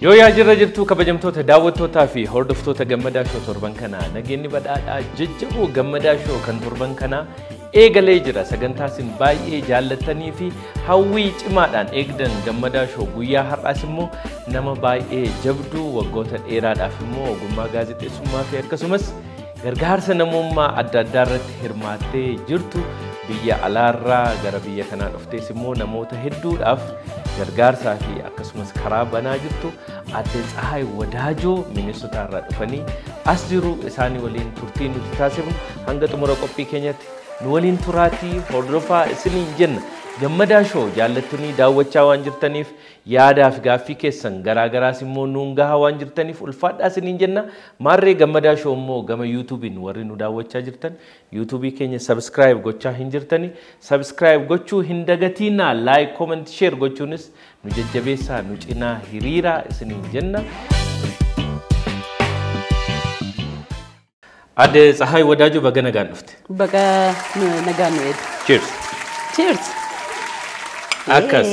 Yoo yaa jirra jirtuu kabajamtoota daawwattootaa fi hordoftoota Gammadaa Show torban kanaa nageenyi badhaadhaa jajjaboo Gammadaa Show kan torban kanaa eegalee jira. Sagantaa isin baay'ee jaallattanii fi hawwii cimaadhaan eegdan Gammadaa Show guyyaa har'aas immoo nama baay'ee jabduu waggoota dheeraadhaaf immoo ogummaa gaazexeessummaa fi akkasumas gargaarsa namummaa adda addaa irratti hirmaattee jirtu biyya alaarraa gara biyya kanaa dhuftees immoo namoota hedduudhaaf gargaarsaa fi akkasumas karaa banaa jirtu Aadde Tsahaay Wadaajoo Minnesotaa irraa dhufanii as jiru. Isaanii waliin turtii nuti taasifnu hanga xumura qophii keenyatti nu waliin turaatii hordofaa isiniin jenna. Gammadaa Show jaallattanii daawwachaa waan jirtaniif yaadaaf gaaffii keessan garaagaraas immoo nuun gahaa waan jirtaniif ulfaadhaa isiniin jenna. Maarree Gammadaa Show immoo gama YouTube'n warri nu daawwachaa jirtan YouTube'ii keenya subscribe gochaa hin jirtani, subscribe gochuu hin dagatiinaa, like, comment, share gochuunis nu jajjabeessaa, nu cinaa hiriiraa isiniin jenna. Aadde Tsahaay Wadaajoo, baga nagaan dhufte. Baga nagaan nu eegde. Cheers. Cheers. Akkas.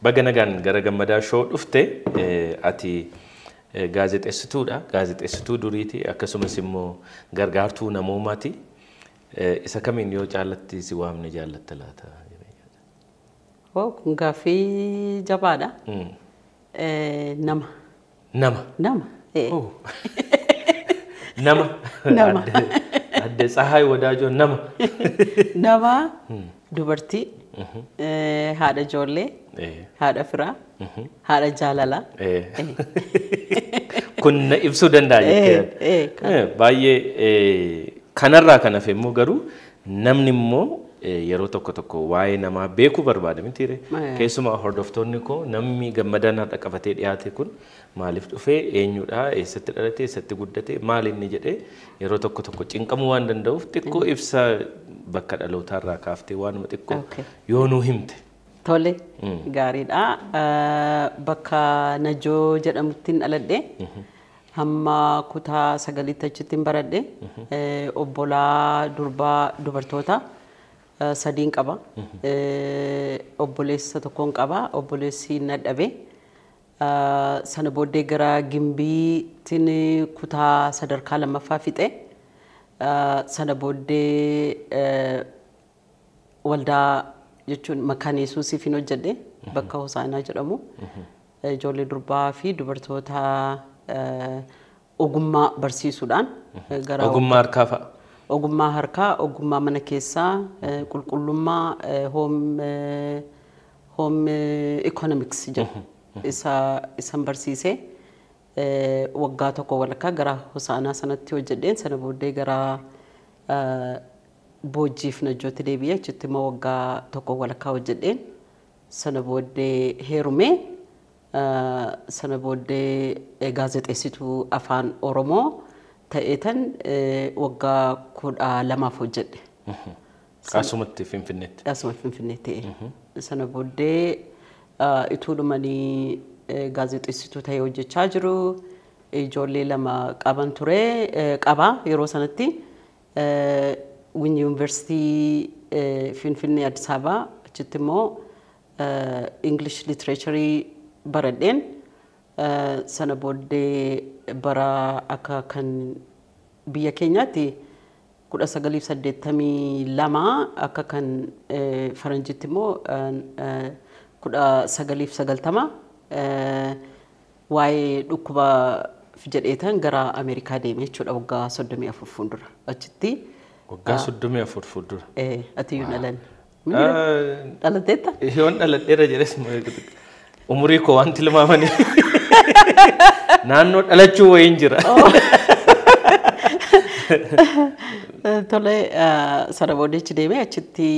Baga nagaan gara Gammadaa Show dhufte. Ati gaazexeessituudha. Gaazexeessituu duriiti. Akkasumas immoo gargaartuu namoomaati. Isa kamiin yoo caallatti si waamne jaallatta laata? Oh, kun gaaffii jabaadha. Nama. Nama. Nama. Nama. Nama. Aadde Tsahaay Wadaajoo nama. Nama, dubartii, haadha ijoollee, haadha firaa, haadha jaalalaa. Kun na ibsuu danda'a jettee. Baay'ee kanarraa kan hafe immoo garuu namni immoo yeroo tokko tokko waa'ee namaa beekuu barbaada mitiire. Keessumaa hordoftoonni koo namni Gammadaan har'a qabatee dhiyaate kun maaliif dhufee, eenyudha, eessatti dhalate, eessatti guddate, maal inni jedhee yeroo tokko tokko cinqamuu waan danda'uuf xiqqoo ibsa bakka dhalootaarraa kaaftee waanuma xiqqoo yoo nuu himte. Tole, gaariidha. Bakka Najoo jedhamuttiin dhaladhe. Hamma kutaa 9tti achittiin baradhe. Obbolaa durbaa dubartoota sadiin qaba. Obboleessa tokkoon qaba. Obboleessi na dhabe. Sana booddee gara Gimbiitiin kutaa sadarkaa lammaffaa fixe. Sana booddee waldaa jechuun Makaana Yesuusiif hin hojjedhe bakka Hosaanaa jedhamu. Ijoollee durbaa fi dubartoota ogummaa barsiisuudhaan gara Ogummaa harkaa fa'a. Ogummaa harkaa, ogummaa mana keessaa, qulqullummaa, home economics jedhu. Isa isan barsiisee waggaa tokko walakkaa gara Hosaanaa sanatti hojjedheen. Sana booddee gara Boojjiif Najjootti deebi'ee achitti immoo waggaa tokko walakkaa hojjedheen. Sana booddee heerumee, sana booddee gaazexeessituu afaan Oromoo ta'eetan waggaa 12f hojjedhe. Asumatti Finfinneetti. Asuma Finfinneetti. Sana booddee ituu dhumanii gaazexeessituu ta'ee hojjechaa jiru. Ijoollee lama qaban ture, qaba yeroo sanatti. Yuunivarsiitii Finfinnee Addis Ababaa achitti immoo English Literature baradheen. Sana booddee bara akka kan biyya keenyaatti 1982, akka kan faranjiitti immoo 1990, waa'ee dhukkuba jedheetan gara Ameerikaa deeme jechuudha waggaa 34 fuuldura. Achitti. Waggaa 34 fuuldura. Ati iyyuu dhalan. Dhalatteetta? Yoon dhaladheera jedhes umurii koo waan tilmaamanii naannoo dhalachuu wayiin jira. Tole, sana booddee achi deemee achitti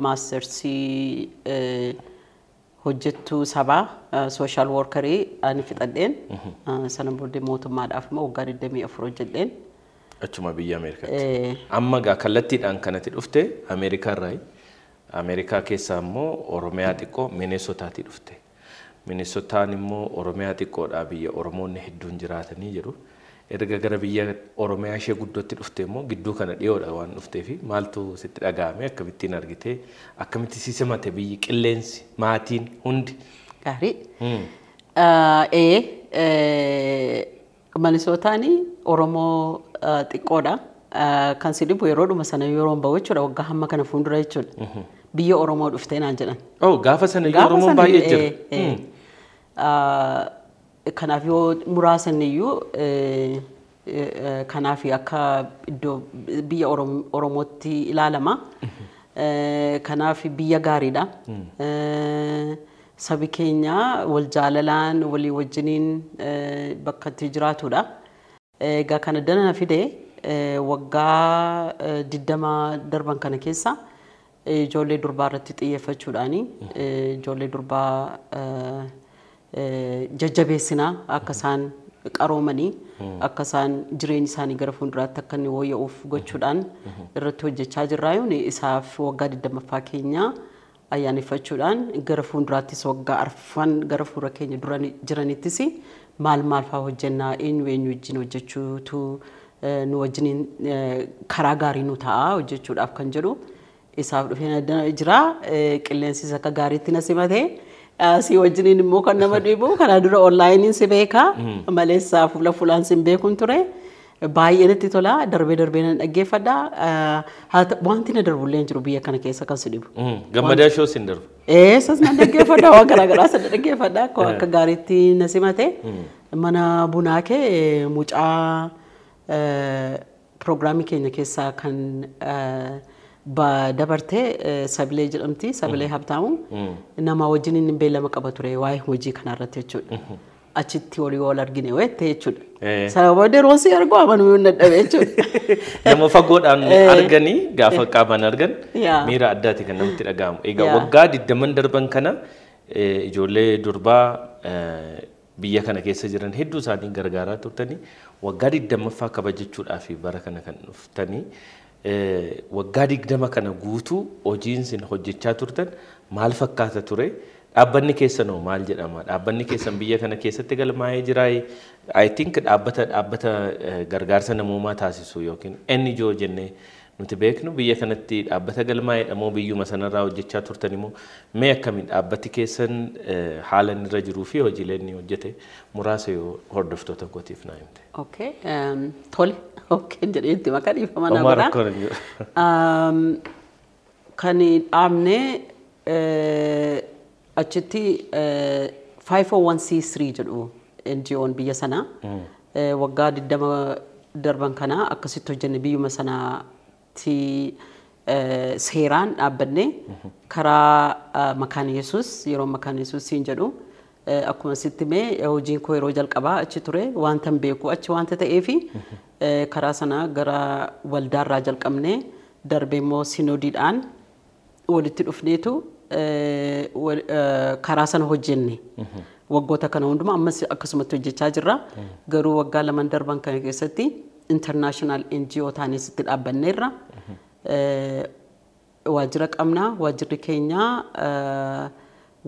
mastersii hojjettuu sabaa, social workerii ani fixadheen. Sana booddee mootummaadhaaf immoo waggaa 24 hojjedheen. Achuma biyya Ameerikaatti. Amma gaa kallattiidhaan kanatti dhufte Ameerikaa irraayi. Ameerikaa keessaa immoo Oromiyaa xiqqoo Mineesotaatii dhufte. Mineesotaan immoo Oromiyaa xiqqoodha, biyya Oromoonni hedduun jiraatanii jiru. Erga gara biyya Oromiyaa ishee guddootti dhufte immoo gidduu kana dhiyoodha waan dhuftee fi maaltu sitti dhaga'ame, akkamittiin argite, akkamitti si simate biyyi, qilleensi, maatiin hundi? Gaarii. Minisootaan Oromoo xiqqoodha. Kan si dhibu yeroodhuma sana yeroon bahu jechuudha, waggaa hamma kana fuuldura jechuudha. Biyya Oromoo dhuftee naan jedhan. Oh, gaafa sana iyyuu Oromoon baay'ee jira. Kanaaf yoo muraasan iyyuu kanaaf akka iddoo biyya Oromootti ilaalama. Kanaaf biyya gaariidha. Sabi keenya wal jaalalaan walii wajjiniin bakka itti jiraatudha. Egaa kana dana fide waggaa 20 darban kana keessa ijoollee durbaa irratti xiyyeeffachuudhaani ijoollee durbaa jajjabeessinaa akka isaan qaroomanii akka isaan jireenya isaanii gara fuulduraatti akka inni wooyya'uuf gochuudhaan irratti hojjechaa jirraa. Isaaf waggaa 20ffaa keenya ayyaaneffachuudhaan gara fuulduraattis waggaa arfan gara fuula keenya dura jiranittis maal maal fa'aa hojjennaa, eenyu eenyu wajjin hojjechuutu nu wajjiniin karaa gaarii nu ta'a hojjechuudhaaf kan jedhu isaaf dhufee jira. Qilleensis akka gaariitti na simate. Si wajjiniin immoo kan nama dhibu kanaa dura onlaayiniin si beeka malees fuula fuulaan si beekuun ture. Baay'ee natti tola, darbee darbee nan dhaggeeffadha. Wanti na darbullee hin jiru biyya kana keessa kan si dhibu. Gammadaa Show sin darbu. Eessas nan dhaggeeffadha, waan garaa garaa sana dhaggeeffadha. Akka gaariitti na simate. Mana bunaa kee mucaa piroogiraamii keenya keessaa kan dabarte Sabilee jedhamti, Sabilee Habtaamu. Nama wajjin inni beellama qaba ture waa'ee hojii kanarratti jechuudha. Achitti walii wal argine weette jechuudha. Sana booda yeroo si argu amanuu hin dadhabe jechuudha. Nama fagoodhaan arganii gaafa qaamaan argan miira addaati kan namatti dhaga'amu. Egaa waggaa 20 darban kana ijoollee durbaa biyya kana keessa jiran hedduu isaanii gargaaraa turtanii, waggaa 20ffaa kabajachuudhaaf bara kana kan dhuftanii, waggaa 20 kana guutuu hojiin isin hojjechaa turtan maal fakkaata ture? Dhaabbanni keessanoo maal jedhama? Dhaabbanni keessan biyya kana keessatti galmaa'ee jiraa? I think dhaabbata gargaarsa namoomaa taasisu yookiin NGO jennee nuti beeknu biyya kanatti dhaabbata galmaa'eedha moo biyyuma sanarraa hojjechaa turtan immoo mee akkamiin dhaabbati keessan haala inni irra jiruu fi hojiilee inni hojjete muraasa yoo hordoftoota kootiif naa himte? Okay, tole. Okay, jedhee itti maqaa dhiifama naa Homaa godhaa. rakkoon hin jiru. Kan dhaabne achitti 501c3 jedhu NGO'n biyya sanaa. Waggaa 20 darban kana akkasitti hojjenne, biyyuma sanaatti seeraan dhaabbanne karaa Makaan Yesuus. Yeroo Makaan Yesuus siin jedhu, akkuma sitti mee hojiin koo yeroo jalqabaa achi ture wanta hin beeku achi wanta ta'eefi karaa sana gara waldaarraa jalqabne, darbee immoo sinoodiidhaan walitti dhufneetu karaa sana hojjenne. Waggoota kana hundumaa ammas akkasumatti hojjechaa jirra. Garuu waggaa laman darban kana keessatti international NGO taanes itti dhaabbanneerra. Waajjira qabna. Waajjirri keenya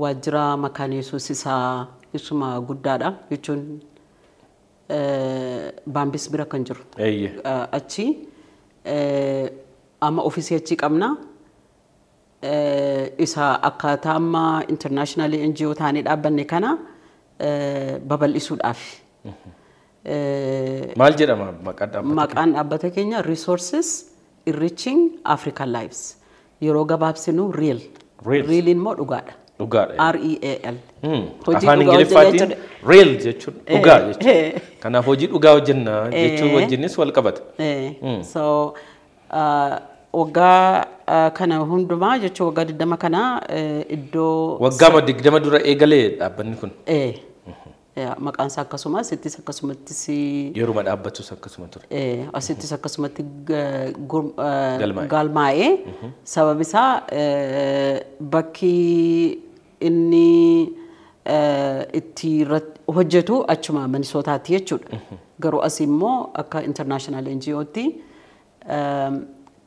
waajjira Makaan Yesuus isaa isuma guddaadha jechuun Baambis bira kan jiru. Achi amma ofiisii achii qabna. Isa akkaataa amma international NGO taanee dhaabbanne kana babal'isuudhaaf. Maal jedhama maqaan dhaabbata? Maqaan dhaabbata keenya Resources Enriching African Lives. Yeroo gabaabsinu REAL. REAL. REAL immoo dhugaadha. Dhugaadha. REAL. Hojii Afaan dhugaa Ingiliffaatiin hojjenna. Real jechuun dhugaa jechuudha. Kanaaf hojii dhugaa hojjenna jechuu wajjinis wal qabata. So waggaa kana hundumaa jechuun waggaa 20 kana iddoo Waggaa 20 dura eegalee dhaabbanni kun. Maqaan isaa akkasuma asittis akkasumattis. Yeruma dhaabbatus akkasuma ture. Asittis akkasumatti Galmaa'e. Galmaa'ee, sababi isaa bakki inni itti hojjetu achuma Minisootaatti jechuudha. Garuu as immoo akka international NGO'tti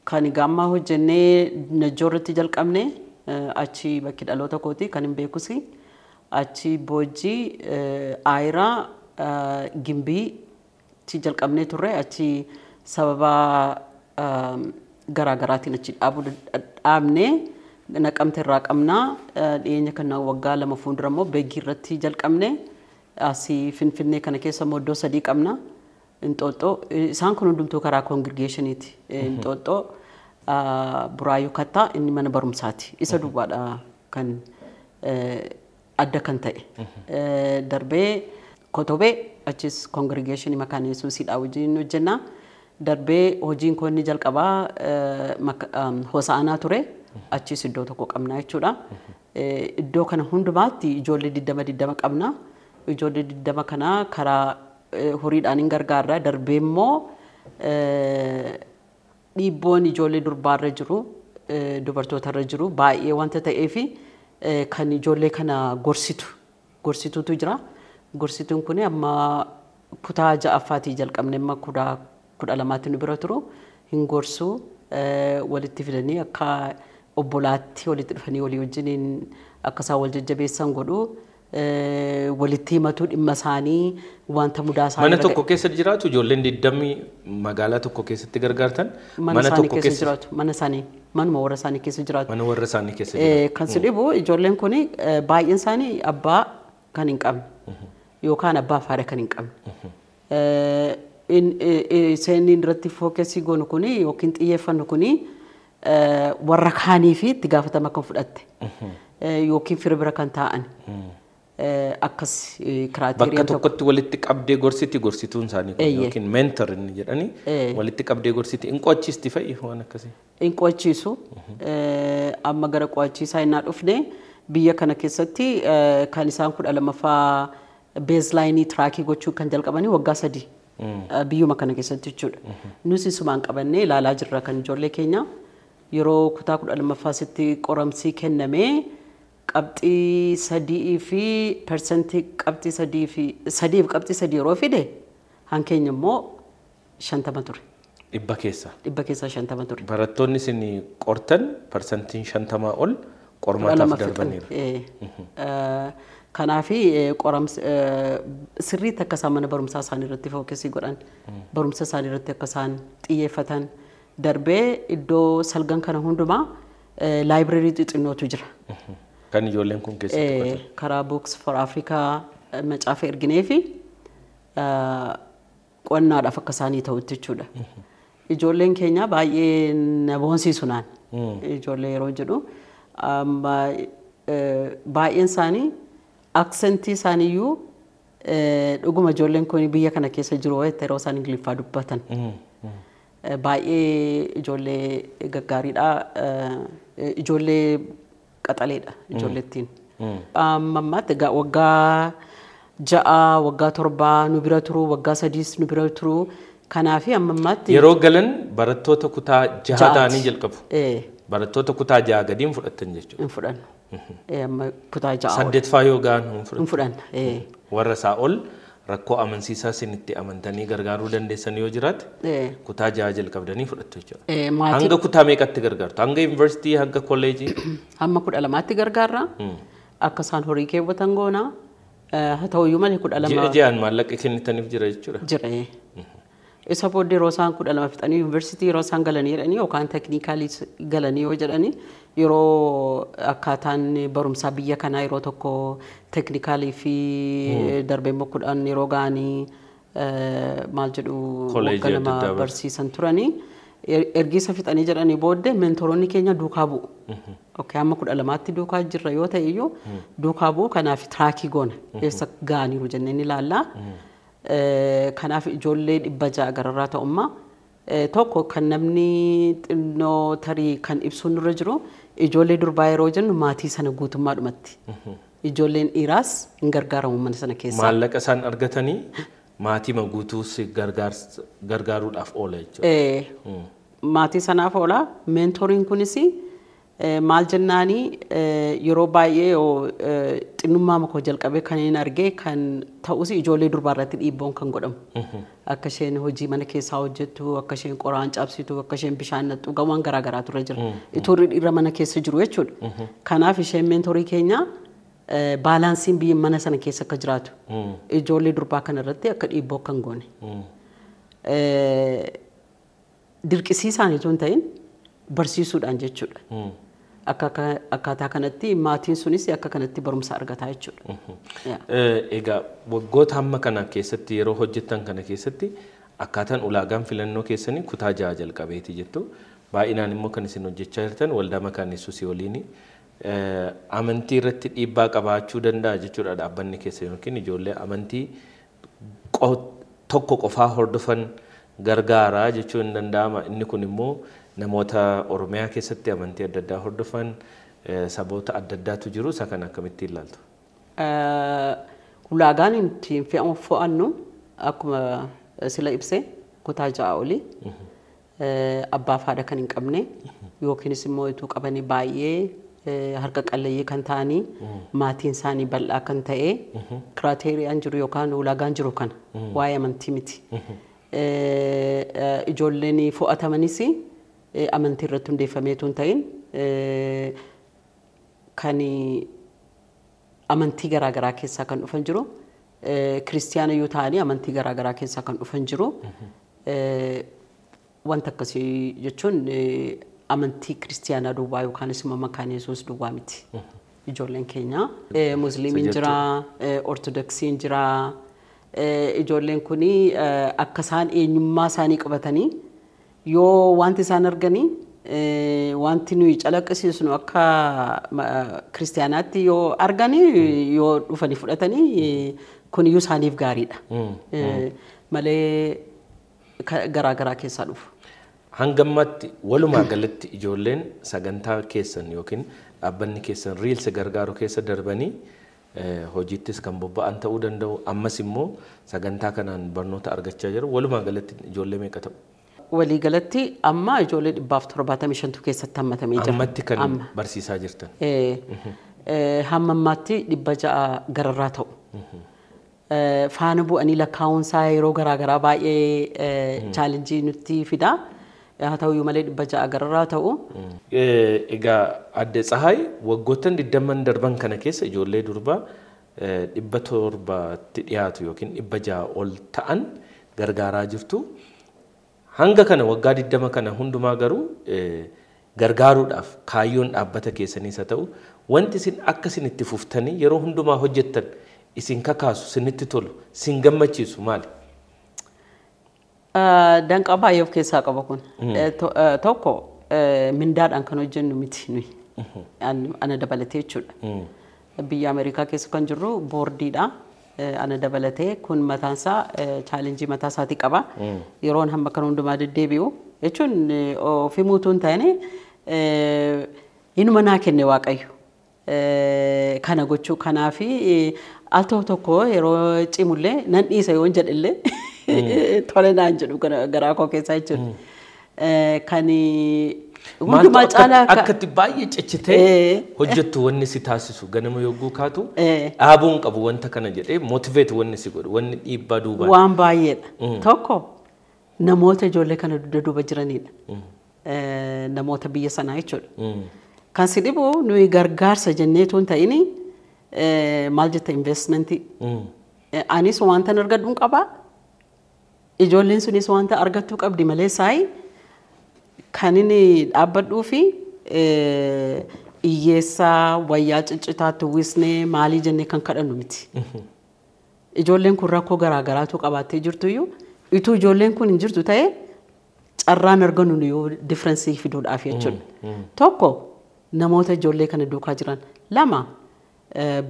kan gammaa hojjennee Najjoo irratti jalqabne, achi bakki dhaloota kooti kan hin beekusi, achi Boojii, Aayiraa, Gimbiitti jalqabnee turre. Achi sababa garaagaraatiin achi dhaabuu dhaabnee Naqamte irraa qabnaa. Dhiyeenya kana waggaa 2 fuuldura immoo Beegii irratti jalqabne. Asii Finfinnee kana keessa immoo iddoo 3 qabna. Inxooxxoo, isaan kun hundumtuu karaa congregationiiti. Inxooxxoo, Buraayyuu Kattaa inni mana barumsaati. Isa duwwaadha kan adda kan ta'e. Darbee Kotobee, achis congregationii Makaana Yesuusiidhaa wajjin hojjenna. Darbee hojiin koo inni jalqabaa Hosaanaa ture. Achis iddoo tokko qabna jechuudha. Iddoo kana hundumaatti ijoollee 20 20 qabna. Ijoollee 20 kana karaa horiidhaan hin gargaarra. Darbee immoo dhiibboon ijoollee durbaarra jiru, dubartootarra jiru baay'ee wanta ta'eef, kan ijoollee kana gorsitu gorsituutu jira. Gorsituun kun amma kutaa ja'affaatii jalqabne amma 12tti nu bira turu, hin gorsuu, walitti fidanii akka obbolaatti walitti dhufanii walii wajjiniin akka isaan wal jajjabeessan godhu, walitti himatu dhimma isaanii, wanta mudaa isaanii. Mana tokko keessa jiraatu ijoolleen 20 magaalaa tokko keessatti gargaartan? Mana isaanii keessa jiraatu, mana isaanii, manuma warra isaanii keessa jiraatu. Mana warra isaanii keessa jiraatu. Kan si dhibu ijoolleen kun baay'een isaanii abbaa kan hin qabne yookaan abbaa fi haadha kan hin qabne. Seenni irratti focusii goonu kuni yookiin xiyyeeffannu kuni warra kaanii fi itti gaafatama kan fudhatte yookiin fira bira kan taa'an akkas Bakka criteriaan tokko. tokkotti walitti qabdee gorsiti gorsituun isaanii kun yookiin mentor inni jedhanii walitti qabdee gorsiti, hin qo'achiisti fa'i waan akkasii. Hin qo'achiisu. Amma gara qo'achiisaa innaa dhufne, biyya kana keessatti kan isaan 12ffaa baselineii trackii gochuu kan jalqabanii waggaa 3 biyyuma kana keessatti jechuudha. Nus isumaan qabannee ilaalaa jirra kan ijoollee keenya yeroo kutaa 12ffaa sitti qoramsii kennamee qabxii 3 fi percentii qabxii 3 fi 3 fi qabxii 3 yeroo fide, hankeenya immoo 50 ture. 100 keessa. 100 keessaa 50 ture. Barattoonni isin qortan percentiin 50 ol 12 qormaataaf fixan. darbaniiru. Kanaafi qoramsi sirriitti akka isaan mana barumsaa isaanii irratti focusii godhan, barumsa isaanii irratti akka isaan xiyyeeffatan, darbee iddoo salgan kana hundumaa library xixinnootu jira. Kan ijoolleen kun keessatti qo'atan. Karaa Books for Africa macaafa erginee fi qo'annaadhaaf akka isaanii ta'utti jechuudha. Ijoolleen keenya baay'ee na boonsiisu naan. Ijoollee yeroo jedhu amma baay'een isaanii accentii isaaniiyyuu dhuguma ijoolleen kun biyya kana keessa jiru yeroo isaan Ingiliffaa dubbatan. Baay'ee ijoollee gaggaariidha. Ijoollee qaxaleedha ijoollettiin. Amma ammaatti egaa waggaa 6, waggaa 7 nu bira turu, waggaa 3s nu bira turu. Kanaafi amma ammaatti Yeroo galan barattoota kutaa 6 6ti. ta'anii jalqabu. Barattoota kutaa 6 gadiin fudhatan jechuudha. Hin fudhannu. Amma kutaa 6 ol. Saddeetfaa yoo ga'an hin fudhatu. Hin fudhanna. Warra isaa ol rakkoo amansiisaa isin itti amantanii gargaaruu dandeessan yoo jiraate kutaa 6 jalqabdanii fudhattu jechuudha. Maatii Hanga kutaa meeqatti gargaartu? Hanga yuunivarsiitii, hanga kolleejii? Hamma 12tti gargaarra. Akka isaan horii keewwatan goona. Haa ta'uyyuu malee 12 Ji'a ji'aan maallaqa kennitaniif jira jechuudha. Jira. Isa booddee yeroo isaan 12 fixanii yuunivarsiitii yeroo isaan galanii jedhanii yookaan technicalii galanii yoo jedhanii, yeroo akkaataan barumsaa biyya kanaa yeroo tokko technicalii fi darbee immoo 10 yeroo ga'anii maal jedhu Kolleejii waggaa adda 2 addaa barsiisu. Barsiisan turanii. Ergi isa fixanii jedhanii booddee mentoroonni keenya duukaa bu'u. Okay, hamma 12tti duukaa jirra yoo ta'e iyyuu duukaa bu'u. Kanaaf trackii goona, eessa ga'aniiru jennee ni ilaalla. Kanaaf ijoollee 600 gararraa ta'ummaa tokko kan namni xinnoo tarii kan ibsuun nurra jiru, ijoollee durbaa yeroo jennu maatii sana guutummaadhumatti. Ijoolleen dhiiraas hin gargaaramu mana sana keessa. Maallaqa isaan argatanii maatii guutuus gargaaruudhaaf oola jechuudha. Maatii sanaaf oola. Mentoriin kunis Maal jennaani, yeroo baay'ee xinnummaa makoo jalqabee kan hin arge kan ta'us ijoollee durbaa irratti dhiibboon kan godhamu. Akka isheen hojii mana keessaa hojjettu, akka isheen qoraan cabsitu, akka isheen bishaan naqxu, waan garaa garaatu irra jira. Iturri dhiira mana keessa jiru jechuudha. Kanaaf isheen mentorii keenya balanceiin biyya mana sana keessa akka jiraatu, ijoollee durbaa kana irratti akka dhiibboo kan goone. Dirqisiisaan itoo hin ta'in barsiisuudhaan jechuudha. Akka akkaataa kanatti maatiin sunis akka kanatti barumsa argataa jechuudha. Egaa waggoota hamma kana keessatti yeroo hojjettan kana keessatti akkaataan ulaagaan filannoo keessanii kutaa 6 jalqabeeti jettu. Baay'inaan immoo kan isin hojjechaa jirtan waldaa Makaana Yesuusii waliini. Amantii irratti dhiibbaa qabaachuu danda'a jechuudha dhaabbanni keessa, yookiin ijoollee amantii tokko qofaa hordofan gargaaraa jechuun hin danda'ama. Inni kun immoo namoota Oromiyaa keessatti amantii adda addaa hordofan, saboota adda addaatu jiru. Isa kana akkamitti ilaaltu? Ulaagaan ittiin fe'amu fo'annu akkuma sila ibsee kutaa 6 olii, abbaa fi haadha kan hin qabne yookiinis immoo ituu qabanii baay'ee harka qalleeyyii kan ta'anii, maatiin isaanii bal'aa kan ta'e, criteriaan jiru yookaan ulaagaan jiru kana, waa'ee amantii miti. Ijoolleen fo'atamanis amantii irratti hundeeffameetu hin ta'in, kan amantii garaagaraa keessaa kan dhufan jiru. Kiristiyaana yoo ta'anii amantii garaagaraa keessaa kan dhufan jiru. Wanta akkasii jechuun amantii kiristiyaanaa duwwaa yookaanis immoo Makaana Yesuus duwwaa miti. Ijoolleen keenya Musliimiin jira, Ortodoksiin jira. Ijoolleen kun akka isaan eenyummaa isaanii qabatanii yoo wanti isaan arganii wanti nuyi calaqqisiisnu akka kiristiyaanaatti yoo arganii, yoo dhufanii fudhatanii, kuniyyuu isaaniif gaariidha. Malee garaa garaa keessaa dhufu. Hangammatti walumaa galatti ijoolleen sagantaa keessan yookiin dhaabbanni keessan Reels gargaaru keessa darbanii hojiittis kan bobba'an ta'uu danda'u. Ammas immoo sagantaa kanaan barnoota argachaa jiru. Walumaa galatti ijoollee meeqa ta'u? Waliigalatti amma ijoollee 175tu keessatti hammatamee jira. Ammatti kan barsiisaa jirtan. Hamma ammaatti 600 gararraa ta'u. Faana bu'anii lakkaa'uunsaa yeroo garaagaraa baay'ee challenge nutti fida. Haa ta'uyyuu malee 600 gararraa ta'u. Egaa adde Tsahaay, waggoottan 20n darban kana keessa ijoollee durbaa 700tti dhiyaatu yookiin 600 ol ta'an gargaaraa jirtu. Hanga kana waggaa 20 kana hundumaa garuu gargaaruudhaaf kaayyoon dhaabbata keessaniis haa ta'u, wanti isin akka isin itti fuftanii yeroo hundumaa hojjettan isin kakaasu, isinitti tolu, isin gammachiisu maali? Danqaa baay'ee of keessaa qaba kun. Tokko, mindaadhaan kan hojjennu miti nuyi. Ana dabalatee jechuudha. Biyya Ameerikaa keessa kan jirru boordiidha. Ana dabalatee kun mataansaa challenge mataa isaatii qaba. Yeroon hamma kan hundumaa deddeebi'u jechuun ofii muutuu hin taane, inuma naa kenne Waaqayyo. Kana gochuu kanaafi al tokko tokko yeroo cimullee nan dhiisa yoon jedhellee tole naan jedhu garaa koo keessaa jechuudha. Kan hundumaa caalaa akka itti baay'ee cichitee hojjettu wanni si taasisu, ganama yogguu kaatu dhaabuun qabu wanta kana jedhee motivate wanni si godhu, wanni dhiibbaa duubaan. Waan baay'eedha. Tokko, namoota ijoollee kana dugda duuba jiranidha. Namoota biyya sanaa jechuudha. Kan si dhibu nuyi gargaarsa jenneetu hin ta'ini, maal jetta, investmentii. Anis wanta argadhu qaba. Ijoolleen sunis wanta argattuu qabdi malee saayi kan inni dhaabbadhuu fi hiyyeessaa wayyaa ciccitaatti uwwisnee maalii jennee kan kadhannu miti. Ijoolleen kun rakkoo garaa garaatu qabaattee jirtuyyuu, ituu ijoolleen kun hin jirtu ta'e carraan argannu nu yoo difference fiduudhaaf jechuudha. Tokko, namoota ijoollee kana duukaa jiran. Lama,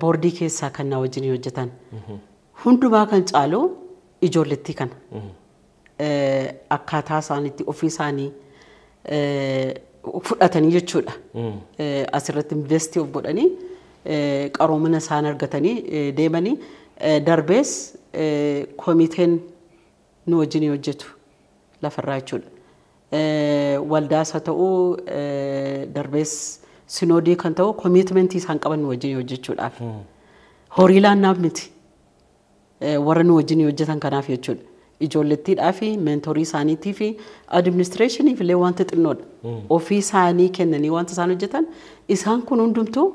boordii keessaa kan na wajjin hojjetan. Hundumaa kan caalu ijoollettii kana. Akkaataa isaaniitti ofii isaanii fudhatanii jechuudha. Asirratti invest of godhanii qaroomina isaan argatanii deemanii, darbees komiteen nu wajjin hojjetu lafarraa jechuudha. Waldaas haa ta'u, darbees Sinoodii kan ta'u commitmentii isaan qaban nu wajjin hojjechuudhaaf. Horii laannaaf miti. Warra nu wajjin hojjetan kanaaf jechuudha. Ijoollettiidhaa fi mentorii isaaniitii fi administrationiif illee wanta xinnoodha. Ofii isaanii kennanii wanta isaan hojjetan isaan kun hundumtuu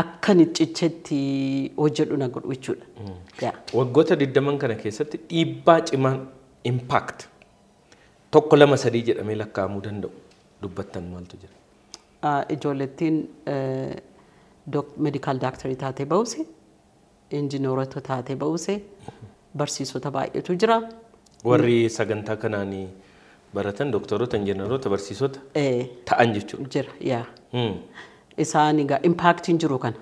akkan cichetti hojjedhu na godhu jechuudha. Waggoota 20 kana keessatti dhiibbaa cimaan impact 1 2 3 jedhamee lakkaa'amuu danda'u dubbattan maaltu jira? Ijoollettiin medical doctorii taatee ba'use, injineerota taatee ba'use, barsiisota baay'eetu jira. Warri sagantaa kanaan baratan doktoroota, injineerota, barsiisota ta'an jechuudha. Jira, yaa. Isaan egaa impaaktiin jiru kana.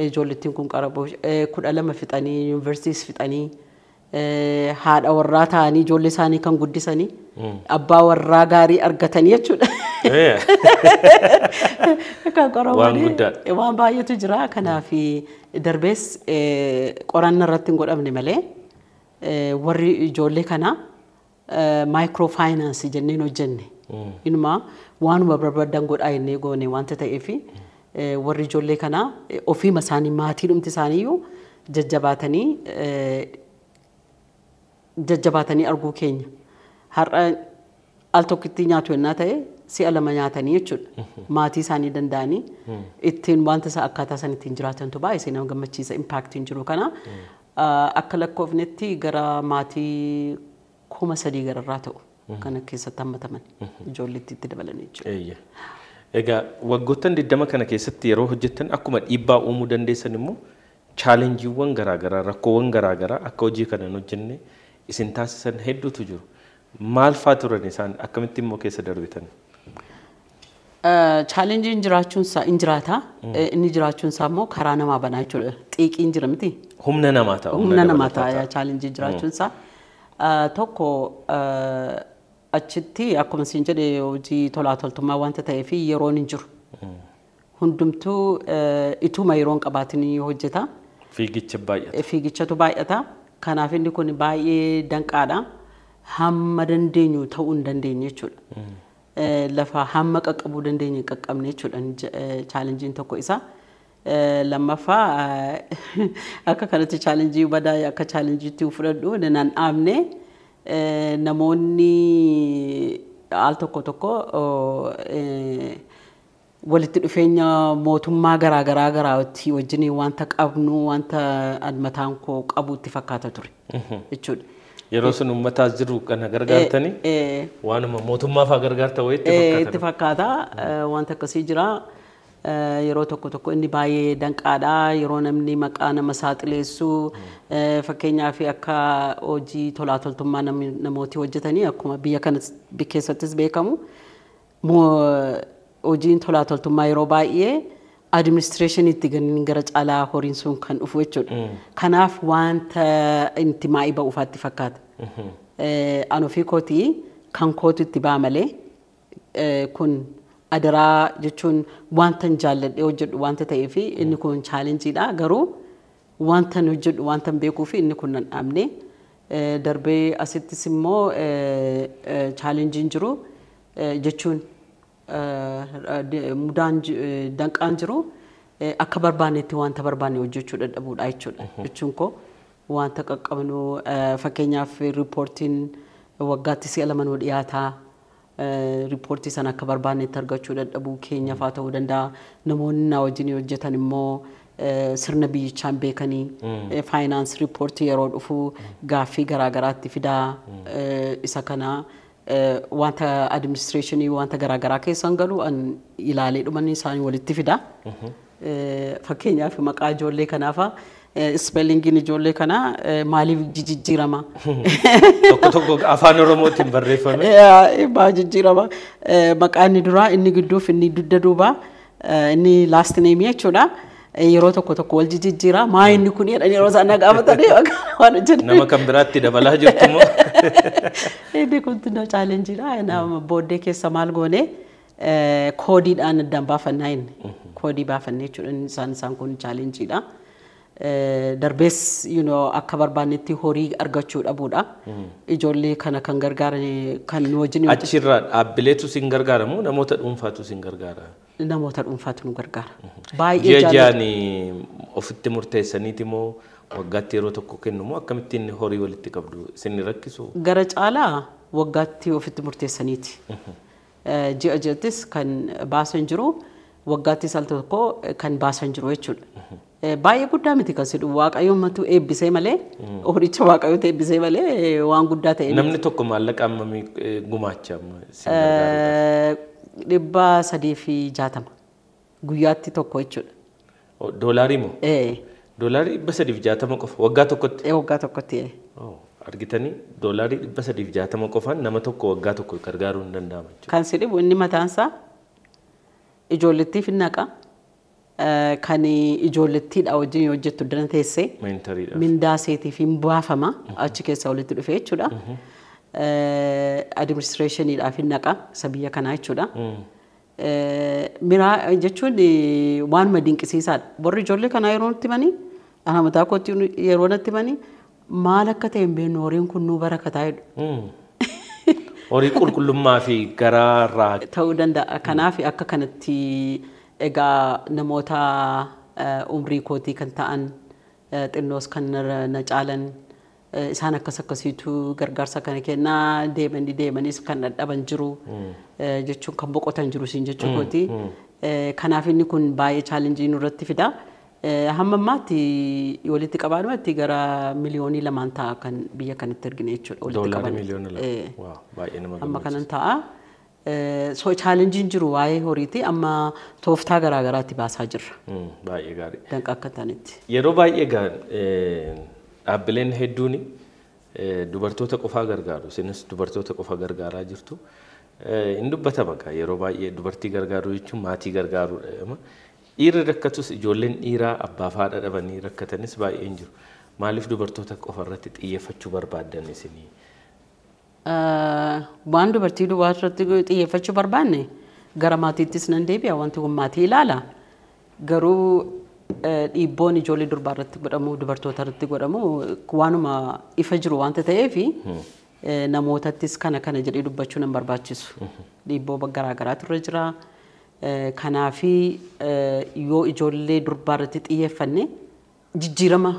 Ijoollettiin kun qaraboo 12 fixanii, yuunivarsiitiis fixanii, haadha warraa ta'anii ijoollee isaanii kan guddisanii, abbaa warraa gaarii argatanii jechuudha. Kan Waan guddaadha. Waan baay'eetu jira. Kanaaf darbees qoranna irratti hin godhamne malee warri ijoollee kanaa maayikiroo faayinaansii jenneen hojjenne. Inuma waanuma barbaadan godhaa jennee goone wanta ta'eef warri ijoollee kanaa ofiima isaanii maatii dhumti isaaniiyyuu jajjabaatanii arguu keenya. Har'a al tokkotti nyaatu yennaa ta'e si'a 2 nyaatanii jechuudha. Maatii isaanii danda'anii ittiin wanta isaa akkaataa isaan ittiin jiraatantu baay'ee nama gammachiisa impaaktiin jiru kana. Akka lakkoofnetti gara maatii 3,000 gararraa ta'u kana keessatti hammataman ijoolleetti itti dabalan jechuudha. Egaa waggoottan 20 kana keessatti yeroo hojjettan akkuma dhiibbaa uumuu dandeessan immoo chaalenjiiwwan garaagaraa rakkoowwan garaagaraa akka hojii kana hin hojjenne isin taasisan hedduutu jiru. Maal fa'aa turan isaan akkamitti immoo keessa darbitan? Chaalenjiin jiraachuun isaa in jiraata. Inni jiraachuun isaa immoo karaa namaa banaa jechuudha. Xiiqiin jira miti. Humna namaa ta'a. Humna namaa ta'a chaalenjiin jiraachuun isaa. Tokko achitti akkuma isin jedhe hojii tolaa toltummaa wanta ta'eef yeroon hin jiru. Hundumtuu ituma yeroon qabaatin hojjeta. Fiigicha baay'ata. Fiigichatu baay'ata. Kanaaf inni kun baay'ee danqaadha. Hamma dandeenyu ta'uu hin dandeenye jechuudha. Lafa hamma qaqqabuu dandeenye qaqqabne jechuudha chaalenjiin tokko isa. Lammaffaa akka kanatti chaalenjii badaa akka chaalenjiitti fudhadhu nan dhaabne namoonni al tokko tokko walitti dhufeenya mootummaa garaagaraa garaatti wajjin wanta qabnu wanta mataan koo qabu itti fakkaata ture jechuudha. Yeroo sun uummataas jiru kana gargaartanii waanuma mootummaa fa'aa gargaarta wayii itti fakkaata. Itti fakkaata wanta akkasii jira. Yeroo tokko tokko inni baay'ee danqaadha. Yeroo namni maqaa nama saaxileessu fakkeenyaaf akka hojii tolaa toltummaa namooti hojjetanii akkuma biyya kana keessattis beekamu hojiin tolaa toltummaa yeroo baay'ee administreeshiniitti gara caalaa horiin sun kan dhufu jechuudha. Kanaaf wanta itti maa'ii ba'uufaatti fakkaata. An ofii kootii kan kootu itti ba'a malee kun adaraa jechuun wanta hin jaalladhee hojjedhu wanta ta'eef inni kun chaalenjiidha. Garuu wanta hin hojjedhu wanta hin beekuuf inni kun nan dhaabne. Darbee asittis immoo chaalenjiin jiru jechuun mudaan danqaan jiru akka barbaannetti wanta barbaanne hojjechuu dadhabuudha jechuudha. Jechuun koo wanta qaqqabnu fakkeenyaaf riippoortiin waggaatti si'a 2 nu dhiyaataa. Riippoortii sana akka barbaannetti argachuu dadhabuu keenya fa'aa ta'uu danda'a. Namoonni na wajjin hojjetan immoo sirna biyyichaan beekanii faayinaans riippoortii yeroo dhufu gaaffii garaagaraatti fidaa isa kana wanta administreeshinii wanta garaagaraa keessan galu an ilaalee dhumanni isaanii walitti fida. Fakkeenyaaf maqaa ijoollee kanaafa spellingiin ijoollee kanaa maaliif jijjiirama? Tokko tokko afaan Oromootiin barreeffame. Baay'ee jijjiirama. Maqaa inni duraa inni gidduuf inni dugda duubaa inni last name jechuudha. Yeroo tokko tokko wal jijjiira. Maa inni kun jedhan yeroo isaan na gaafatanii waan hojjetan. Nama kan biraatti dabalaa jirtu moo? Inni kun xinnoo chaalenjiidha. Nama booddee keessa maal goone koodiidhaan addaan baafannaa inni. Koodii baafannee jechuudha isaan kun chaalenjiidha. Darbees akka barbaannetti horii argachuu dhabuudha. Ijoollee kana kan gargaaran kan nu wajjin Achirraa dhaabbileetu sin gargaaramu, namoota dhuunfaatu sin gargaara? Namoota dhuunfaatu nu gargaara. Baay'ee ji'a ji'aan ofitti murteessaniiti moo waggaatti yeroo tokko kennu moo akkamittiin horii walitti qabdu, isin rakkisu? Gara caalaa waggaatti ofitti murteessaniiti. Ji'a ji'attis kan baasan jiru, waggaattis al tokko kan baasan jiru jechuudha. Baay'ee guddaa miti kan sidhu, Waaqayyoomatu eebbisee malee, horicha Waaqayyootu eebbisee malee waan guddaa ta'e. Namni tokko maallaqa hammamii gumaacha amma isin gargaaruudhaaf? 360 guyyaatti tokko jechuudha. Doolaarii moo? Ee. Doolaarii 360 qofa waggaa tokkotti? Waggaa tokkotti. Argitanii, doolaarii 360 qofaan nama tokko waggaa tokko gargaaruu hin danda'ama jechuudha. Kan si dhibu inni mataansaa ijoollettiif hin naqa. Kan ijoollettiidha wajjin hojjettu dana teessee Mentoriidhaaf. Mindaa seetiif hin baafama achi keessa walitti dhufe jechuudha. Administrationiidhaaf hin naqa isa biyya kanaa jechuudha. Miraa jechuun waanuma dinqisiisaadha. Warri ijoollee kanaa yeroo nutti himanii, ana mataa kootti yeroo natti himanii, maal akka ta'e hin beeknu, horiin kun nuu barakataa jedhu. Horii qulqullummaa fi garaarraa Ta'uu danda'a. Kanaaf akka kanatti egaa namoota umrii kootii kan ta'an, xinnoos kan na caalan, isaan akkas akkasiitu gargaarsa kana kennaa deemanii, deemaniis kan dhadhaban jiru jechuun kan boqotan jiru siin jechuu kooti. Kanaaf inni kun baay'ee challenge nurratti fida. Hamma ammaatti walitti qabaadhumatti gara 2 miliyoonii ta'a kan biyya kanatti ergine jechuudha. Walitti Doolarii qaban. 2 miliyoona. Waaw, baay'ee nama Amma gammachiisa. kanan ta'a. So challengeiin jiru waa'ee horiiti, amma tooftaa garaa garaatti baasaa jirra. Baay'ee gaarii. Danqa akka ta'anitti. Yeroo baay'ee egaa dhaabbileen hedduun dubartoota qofaa gargaaru. Isinis dubartoota qofa gargaaraa jirtu. Hin dubbatama egaa, yeroo baay'ee dubartii gargaaruu jechuun maatii gargaaruudha. Dhiirri rakkatus, ijoolleen dhiiraa abbaa fi haadha dhabanii rakkatanis baay'een jiru. Maaliif dubartoota qofa irratti xiyyeeffachuu barbaaddan isinii? Waan dubartii duwwaa irratti xiyyeeffachuu barbaanne, gara maatiittis nan deebi'a, wanti kun maatii ilaala. Garuu dhiibboon ijoollee durbaa irratti godhamu, dubartoota irratti godhamu waanuma ifa jiru wanta ta'eef namootattis kana kana jedhee dubbachuu nan barbaachisu. Dhiibboo garaa garaatu irra jira. Kanaafi yoo ijoollee durbaa irratti xiyyeeffanne jijjiirama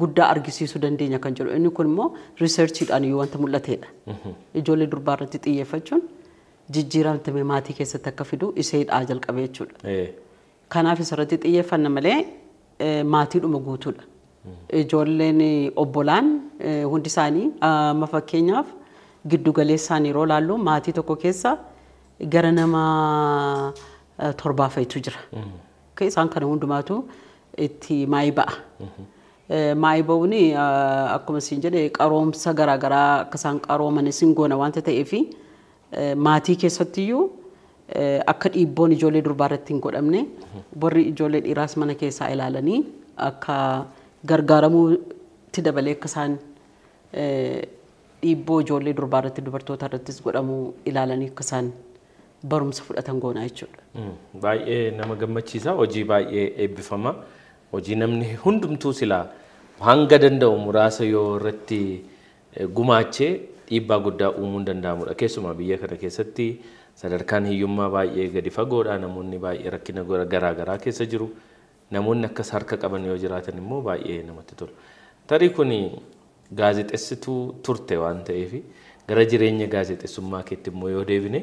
guddaa argisiisuu dandeenya kan jedhu. Inni kun immoo researchiidhaan yoo wanta mul'atedha. Ijoollee durbaa irratti xiyyeeffachuun jijjiiramtame maatii keessatti akka fidu iseedhaa jalqabe jechuudha. Kanaaf isarratti xiyyeeffanna malee maatiidhuma guutuudha. Ijoolleen obbolaan hundi isaanii, amma fakkeenyaaf giddu galeessaan yeroo laallu maatii tokko keessa gara nama torbaa fa'itu jira. Isaan kana hundumaatu itti maayii ba'a. Maayii ba'uun akkuma isin jedhe qaroomsa garaagaraa akka isaan qarooman isin goona waanta ta'eef maatii keessattiyyuu akka dhiibboon ijoollee durbaa irratti hin godhamne, warri ijoollee dhiiraas mana keessaa ilaalanii akka gargaaramuutti dabalee akka isaan dhiibboo ijoollee durbaa irratti, dubartoota irrattis godhamu ilaalanii akka isaan barumsa fudhatan goona jechuudha. Baay'ee nama gammachiisa. Hojii baay'ee eebbifama. Hojii namni hundumtuu silaa hanga danda'u muraasa yoo irratti gumaachee dhiibbaa guddaa uumuun danda'amudha. Keessumaa biyya kana keessatti sadarkaan hiyyummaa baay'ee gadi fagoodha. Namoonni baay'ee rakkina garaa garaa keessa jiru. Namoonni akkas harka qaban yoo jiraatan immoo baay'ee namatti tolu. Tarii kun gaazexeessituu turte waan ta'eef gara jireenya gaazexeessummaa keetti immoo yoo deebine,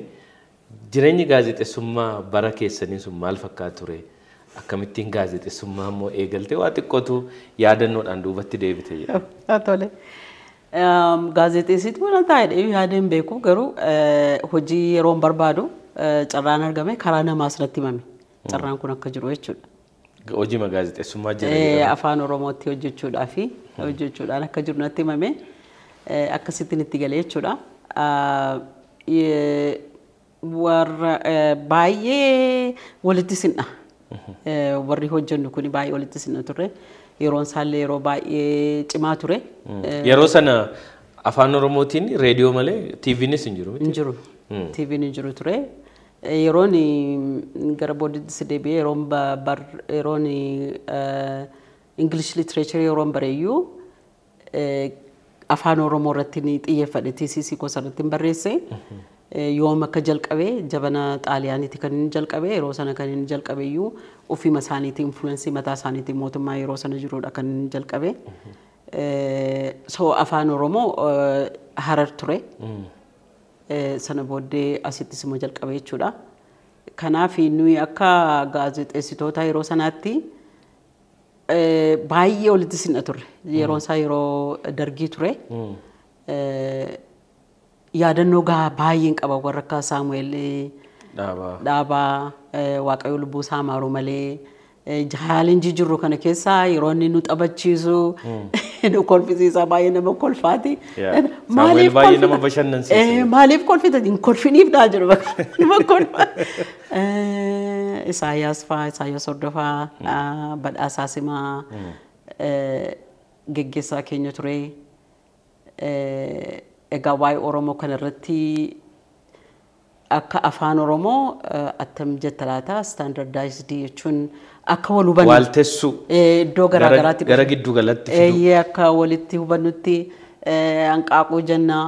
jireenyi gaazexeessummaa bara keessanii sun maal fakkaata ture? Akkamittiin gaazexeessummaa immoo eegalte? Waa xiqqootu yaadannoodhaan duubatti deebite jedha. Tole. Gaazexeessituu waan taa'ee yaada hin beeku, garuu hojii yeroon barbaadu carraan argame karaa namaas natti himame. Carraan kun akka jiru jechuudha. Hojii gaazexeessummaa jira. Afaan Oromootti hojjechuudhaa fi hojjechuudhaan akka jiru natti himame, akkasittiin itti galee jechuudha. Warra baay'ee walitti sin'a. Warri hojjennu kun baay'ee walitti sin'a turre. Yeroon isaallee yeroo baay'ee cimaa ture. Yeroo sana Afaan Oromootiin reediyoo malee TVnis hin jiru. Hin jiru. TV'n hin jiru ture. Yeroon gara booddeetti si deebi'ee yeroon English literature yeroon bareeyyuu afaan Oromoo irratti ni xiyyeeffadhe, TCC gosa irratti barreesse. Yoom akka jalqabe, jabana Xaaliyaaniiti kan inni jalqabe. Yeroo sana kan inni jalqabe iyyuu ofiima isaaniitiin, influence mataa isaaniitiin, mootummaa yeroo sana jirudha kan inni jalqabe. So afaan Oromoo Harar ture. Sana booddee asittis immoo jalqabe jechuudha. Kanaaf nuyi akka gaazexeessitoota yeroo sanaatti baay'ee walitti sinna turre. Yeroon isaa yeroo dargii ture. Yaadannoo gahaa baay'een qaba, warra akka Saamu'eel Dhaabaa. Dhaabaa, Waaqayyo lubbuu isaa maaru malee, challenge jirru kana keessaa yeroo inni nu taphachiisu, nu kolfisiisa, baay'ee nama kolfaati. Saamu'eel baay'ee nama bashannansiisa. Maaliif kolfita? Hin kolfiniif naa jiru bakka nama kolfa. Isaayyaas faa, Isaayyaas Hordofaa, Badhaasaa Simaa geggeessaa keenya ture. Egaa waa'ee Oromoo kanarratti akka afaan Oromoo attam jetta laata, standardized jechuun akka wal hubannu. Waaltessuu. Iddoo garaa garaatti Gara giddu galatti fidu. Eeyyee, akka walitti hubannutti hanqaaquu jenna,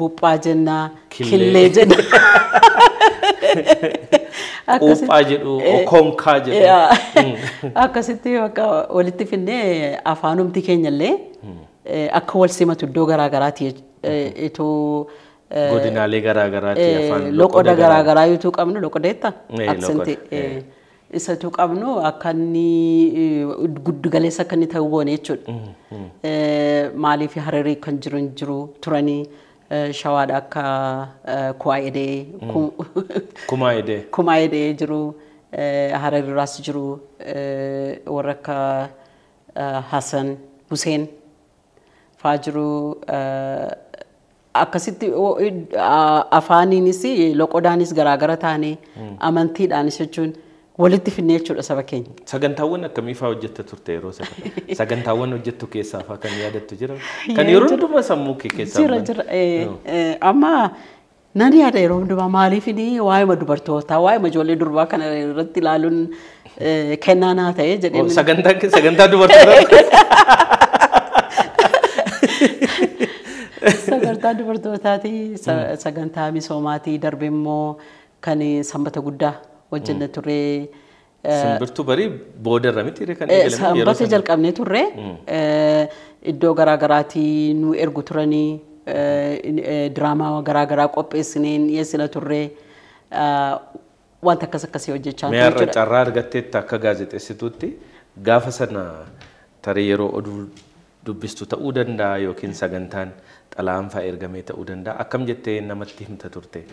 buphaa jenna, Killee. Killee jenna. Quuphaa jedhu, okonkaa jedhu. Akkasitti akka walitti finnee afaanumti keenya illee akka wal simatu iddoo garaa garaatti itoo Godinaalee garaa garaatti afaan loqoda garaa garaa yuutuu qabnu, loqodeetta Loqoda, accent isatu qabnu, akka inni giddu galeessa akka inni ta'u goone jechuudha. Maaliif Hararii kan jiru hin jiru turanii, Shawaadha akka Kuwaayedee Kumaa edee. Kumaayedee jiru, Harariiraas jiru, warra akka Hassan Hussein faa jiru. Akkasitti afaaniinis loqodaanis garaagara taane, amantiidhaanis jechuun walitti finnee jechuudha saba keenya. Sagantaawwan akkamii fa'aa hojjetta turte yeroo sana? Sagantaawwan hojjettu keessaa fa'aa kan yaadattu jira? Kan yeroo hundumaa sammuu kee keessaa Jira, jira. Amma nan yaada yeroo hundumaa, maaliif inni waa'ima dubartootaa, waa'ima ijoollee durbaa kana irratti ilaaluun kennaa naa ta'e jedhee. Sagantaan sagantaa dubartootaa. Sagantaa dubartootaati, sagantaa misoomaatii, darbe immoo kan sanbata guddaa hojjenna turre. Simbirtuu barii boodarra miti kan eegalame yeroo Sanbata sana. jalqabnee turre, iddoo garaa garaatii nu ergu turanii, diraamaa garaa garaa qopheessinee dhiyeessina turre, wanta akkas akkasii hojjechaa Mee turre har'a jechuudha. carraa argatteetta akka gaazexeessituutti, gaafa sana tarii yeroo oduu dubbistu ta'uu danda'a yookiin sagantaan xalayaan fa'aa ergamee ta'uu danda'a. Akkam jettee namatti himta turte?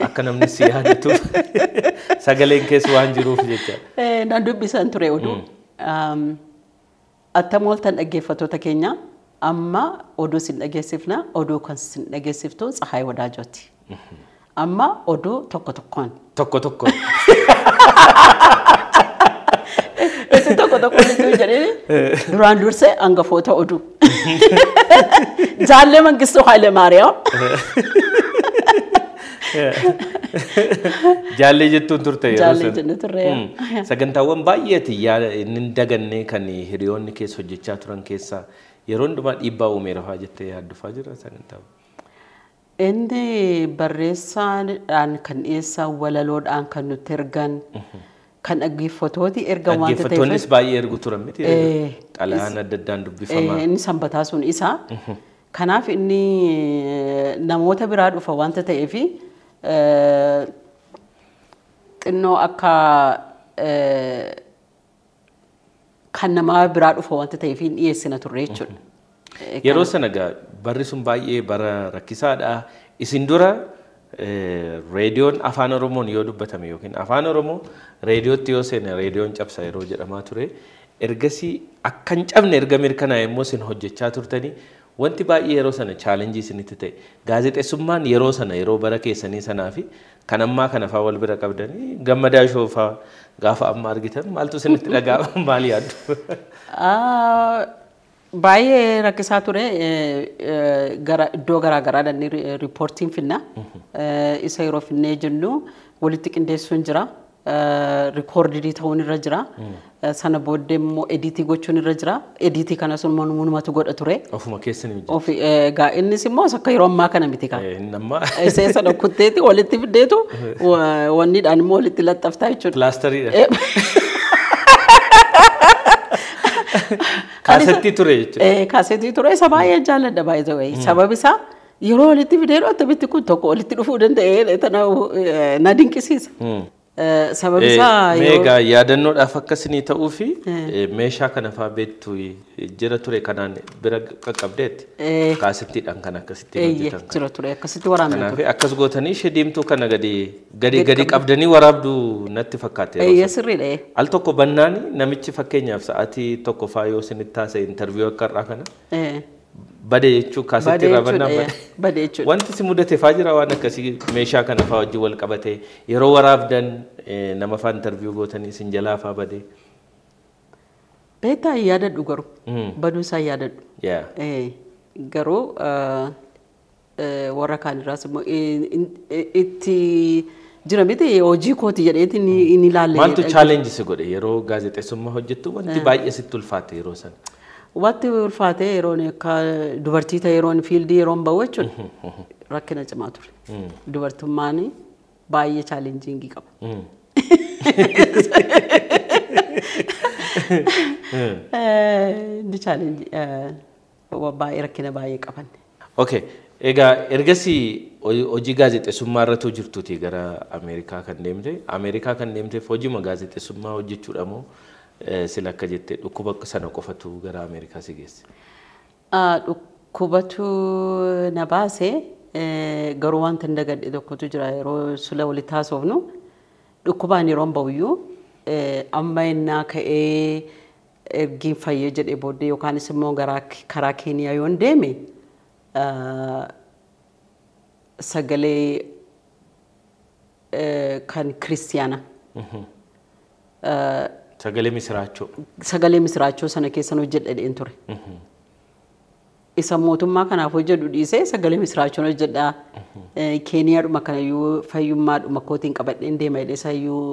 Akka namni si yaadatuuf, sagaleen keessa waan jiruuf jecha. Nan dubbisan ture oduu. Attam ooltan dhaggeeffattoota keenya, amma oduu sin dhageessifna, oduu kan sin dhageessiftu Tsahaay Wadaajooti. Amma oduu tokko tokkoon. Tokko tokko. Isin tokko tokkoon itti jedhee duraan dursee hangafoota oduu. Jaallee Mangistuu Haile Maariyaam. Jaallee jettuun turte yeroo Jaallee sana. jennu turre. Sagantaawwan baay'eeti inni hin daganne kan hiriyoonni keessa hojjechaa turan keessaa yeroo hundumaa dhiibbaa uumeera fa'aa jettee yaaddufaa jira sagantaawwan. Inni barreessaadhaan kan dhiyeessan, walaloodhaan kan nutti ergan, kan dhaggeeffatooti ergan waanta ta'eef. Dhaggeeffattoonnis baay'ee ergu turan miti? Xalayaan adda addaan dubbifamaa. Inni sanbataa sun isa. Kanaaf inni namoota biraa dhufa waanta ta'eef xinnoo akka kan nama biraa dhufa waanta ta'eef hin dhiyeessina turre jechuudha. Yeroo sana egaa barri sun baay'ee bara rakkisaadha. Isin dura reediyoon afaan Oromoon yoo dubbatame yookiin afaan Oromoo reediyootti yoo seene reediyoon cabsa yeroo jedhamaa ture. Ergasii akka hin cabne erga mirkanaa'e immoo isin hojjechaa turtanii, wanti baay'ee yeroo sana challenge isinitti ta'e, gaazexeessummaan yeroo sana, yeroo bara keessanii sanaa fi kan ammaa kana fa'aa wal bira qabdanii, Gammadaa Show fa'aa gaafa amma argitan maaltu isinitti dhaga'ama, maal yaaddu? Baay'ee rakkisaa ture, gara iddoo garaa garaa dhannee riippoortiin finna. Isa yeroo finnee jennu walitti qindeessuun jira. Recorded ta'uun irra jira. Sana booddee immoo edit gochuun irra jira. Edit kana sun manumatu godha ture. Ofuma keessan hojjetu. Ofi egaa innis immoo akka yeroo ammaa kana miti kaa. Namma. Isa sana kutteeti walitti fiddeetu wanniidhaan immoo walitti laxxaftaa jechuudha. Pilaastariidha. Kaasettii ture jechuudha. Kaasettii ture isa baay'ee jaalladha baay'ee wayii. Sababi isaa yeroo walitti fidee akkamitti kun tokko walitti dhufuu danda'ee na dinqisiisa. Sababi isaa yeroo. Meegaa yaadannoodhaaf akkasinii ta'uu fi meeshaa kana fa'aa beektu jira ture kanaan bira qaqqabdeetti. Kaasettiidhaan kan akkasitti hojjetan. Jira ture akkasitti waraabna ture. Kanaaf akkas gootanii ishee diimtuu kana gadi gadi gadi qabdanii waraabduu natti fakkaate. Sirriidha. Al tokko bannaani namichi fakkeenyaaf sa'aatii tokko fa'aa yoo isinitti taasise interviyuu akka har'aa kana. Bade jechuun kaasetti irraa bannaan bade. Jechuudha. Wanti si mudate fa'aa jira waan akkasii meeshaa kana fa'aa wajjin wal qabatee yeroo waraabdan nama fa'aa interviyuu gootanii isin jalaa fa'aa bade. Beektaa hin yaadadhu garuu. Baduu isaa hin yaadadhu. Garuu warra kaan irraas immoo itti jira miti hojii kooti jedheeti ni ilaalle. Maaltu chaalenjii si godhe yeroo gaazexeessummaa hojjettu wanti baay'ee sitti ulfaate yeroo sana? Wanti ulfaate yeroon akka dubartii ta'e yeroon fiildii yeroon bahu jechuudha. Rakkina cimaa ture. Dubartummaan baay'ee chaalenjiingii qaba. Inni chaalenjii baay'ee rakkina baay'ee qaban. Okay. Egaa ergasii hojii gaazexeessummaa irratti jirtuuti gara Ameerikaa kan deemte. Ameerikaa kan deemteef hojiima gaazexeessummaa hojjechuudha moo sila akka jette dhukkuba sana qofatu gara Ameerikaa si geesse? Dhukkubatu na baase garuu wanta hin dagadhe tokkotu jira yeroo sula walitti haasofnu dhukkubaan yeroon bahuyyuu amma innaa ka'ee ergiin fayyee jedhee booddee yookaanis immoo karaa Keeniyaa yoon deeme sagalee kan kiristiyaana. Sagalee misiraachoo. Sagalee misiraachoo sana keessan hojjedha ture. Isa mootummaa kanaaf hojjedhu dhiisee sagalee misiraachoon hojjedha. Keeniyaadhuma kanayyuu fayyummaadhuma kootiin qabadheen deema jedhee isayyuu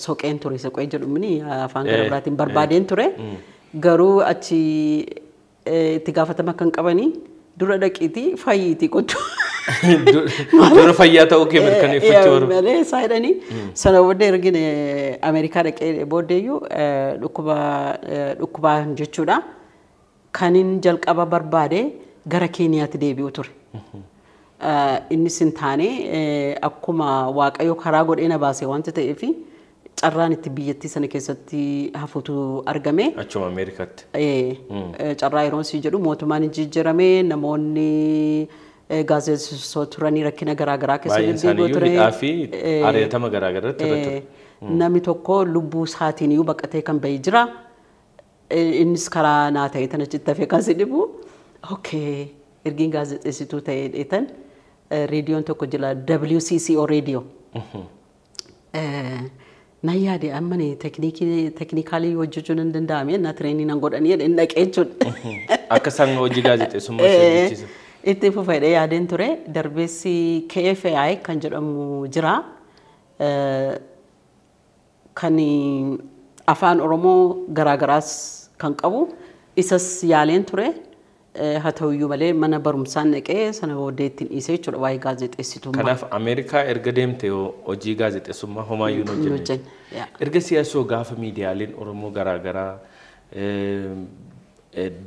soqeen ture soqee jedhumni afaan gara biraatiin barbaadeen ture. Garuu achi itti gaafatama kan qabanii dura dhaqiitii fayyiitii qottu. Dura fayyaa ta'uu kee mirkaneeffachuu barbaadu. Malee isaa jedhanii sana booddee ergin Ameerikaa dhaqee booddeeyyuu dhukkubaan jechuudha. Kanin jalqaba barbaade gara Keeniyaatti deebi'u ture. Innis hin taane akkuma Waaqayyo karaa godhee na baase wanta ta'eef carraan itti biyyattii sana keessatti hafuutu argame. Achuma Ameerikaatti. Carraa yeroon si jedhu mootummaan jijjiirame namoonni gaazexeessoo turanii rakkina garaagaraa keessa deddeebi'u ture. Baay'een isaanii fi ari'atama garaagaraatti irra ture. Namni tokko lubbuu isaatiin iyyuu baqatee kan bahee jira. Innis karaa naa ta'e tan achitti hafee kan si dhibu. Okay, ergiin gaazexeessituu ta'ee dheetan reediyoon tokko jira WCCO reediyoo. Na yaade amma teknikaalii hojjechuun hin danda'ame na tireenii nan godhanii jedheen dhaqee jechuudha. Akka isaan hojii gaazexeessummaa si hojjechiisan. Itti fufeedha yaadeen ture darbeessi KFI kan jedhamu jira. Kan afaan Oromoo garaagaraas kan qabu isas yaaleen ture. Haa ta'uyyuu malee mana barumsaan dhaqee sana booddee ittiin dhiisee jechuudha waa'ee gaazexeessitummaa. Kanaaf Ameerikaa erga deemte hojii gaazexeessummaa homaayyuu hin hojjenne. Erga siyaasoo gaafa miidiyaaleen Oromoo garaagaraa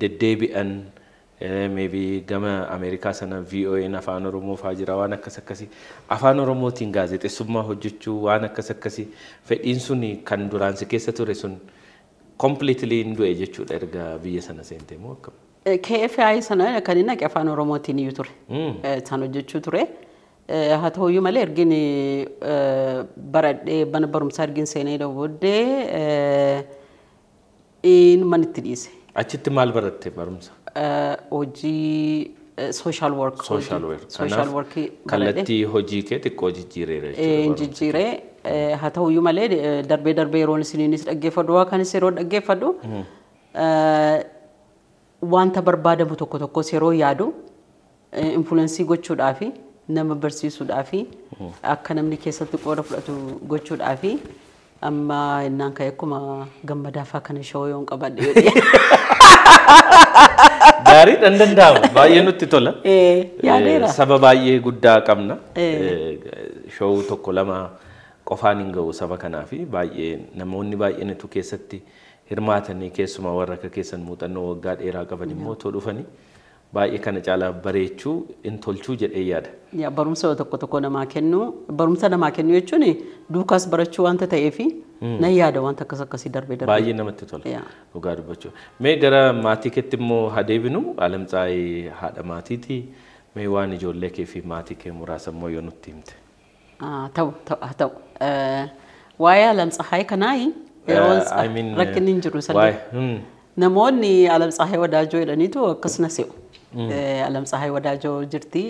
deddeebi'an maybe gama Ameerikaa sana VOA'n afaan Oromoo fa'aa jira waan akkas akkasii afaan Oromootiin gaazexeessummaa hojjechuu waan akkas akkasii fedhiin sun kan duraan si keessa ture sun completely hin du'e jechuudha erga biyya sana seente moo akkam? KFI sana kan inni afaan Oromootiin iyyuu ture. Isaan hojjechuu ture. Haa ta'uyyuu malee ergin baradhee mana barumsaa ergin seenee booddee inuma itti dhiise. Achitti maal baratte barumsa? Hojii social work. Social work. Social work kallattii hojii kee xiqqoo jijjiireera jechuudha. Jijjiiree haa ta'uyyuu malee darbee darbee yeroon isiniinis dhaggeeffadhu waa kanis yeroo dhaggeeffadhu wanta barbaadamu tokko tokkos yeroo yaadu influensii gochuudhaafi nama barsiisuudhaafi akka namni keessatti qooda fudhatu gochuudhaafi Amma innaan ka'e akkuma gammadaa fa'aa kana showuu yoon qabadhe jedhee. Gaarii dhan danda'ama. Baay'ee nutti tola. Yaadeera. Saba baay'ee guddaa qabna. Showuu tokko lama qofaan hin ga'u saba kanaa fi baay'ee namoonni baay'een itu keessatti hirmaatanii keessumaa warra akka keessan muuxannoo waggaa dheeraa qaban immoo otoo dhufanii baay'ee kana caalaa bareechuu in tolchuu jedhee yaada. Yaa barumsa tokko tokko namaa kennu barumsa namaa kennu jechuun duukaas barachuu wanta ta'eefi nan yaada wanta akkas akkasii darbee darbee. Baay'ee namatti tola. Dhugaa dubbachuu. Mee gara maatii keetti immoo haa deebinu. Alamtsaayii haadha maatiiti. Mee waan ijoollee kee fi maatii kee muraasa immoo yoo nutti himte. Ta'u ta'u ta'u. Waa'ee Alamtsaayii kanaayi yeroo rakkinni hin jiru sallee. Namoonni Alamtsaayii Wadaajoo jedhaniitu akkas na se'u. Alamtsaayii Wadaajoo jirti.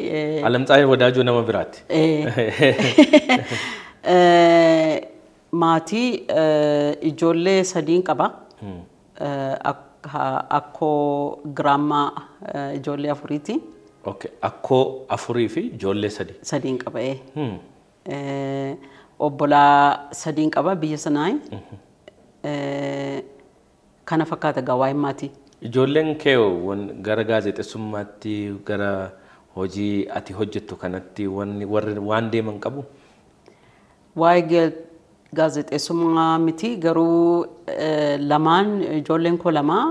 Alamtsaayii Wadaajoo nama biraati. Maatii ijoollee sadiin qaba. Akkoo giraammaa ijoollee afuriiti. Akkoo afurii fi ijoollee sadii. Sadiin qaba. Obbolaa sadiin qaba biyya sanaa. Kana fakkaata gaa waa'ee maatii. Ijoolleen kee gara gaazexeessummaatti gara hojii ati hojjettu kanatti warri waan deeman qabu? Waa'ee gaazexeessummaa miti garuu lamaan ijoolleen koo lamaa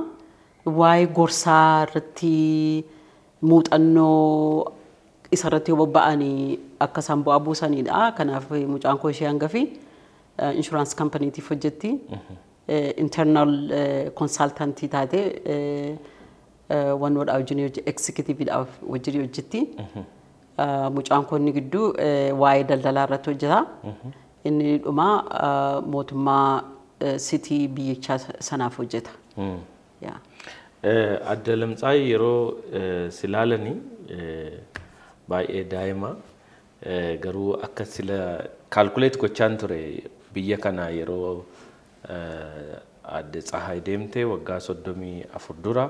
waa'ee gorsaa irratti muuxannoo isarratti yoo bobba'anii akka isaan bu'aa buusanidha. Kanaaf mucaan koo ishee hangafi insurance companytiif hojjetti. Internal consultantii taate wannoodhaa wajjin executiveidhaaf wajjin hojjetti. Mucaan koo inni gidduu waa'ee daldalaa irratti hojjeta. Inni dhumaa mootummaa city biyyichaa sanaaf hojjeta. Adda Alamtsaayii yeroo si ilaalanii baay'ee daa'ima garuu akka sila calculate gochaan ture biyya kana yeroo adde Tsahaay deemte waggaa 34 dura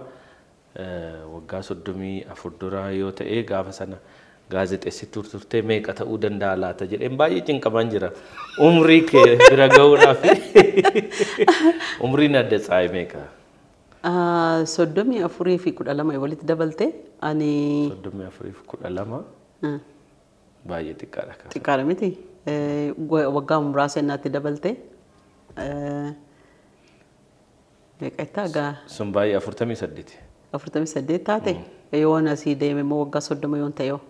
waggaa 34 dura yoo ta'e gaafa sana gaazexeessituu turtee meeqa ta'uu danda'a laata jedheen baay'ee cinqamaan jira. Umrii kee bira ga'uudhaaf umriin adde Tsahaay meeqa? 34 fi 12 walitti dabalte ani. 34 fi 12 baay'ee xiqqaadha. Xiqqaadha miti. Waggaa muraasa innaatti dabalte. Meeqa jettaa gaa? Sun baay'ee 48. 48 taate? Yoon asii deeme immoo waggaa 30 yoon ta'e yoo?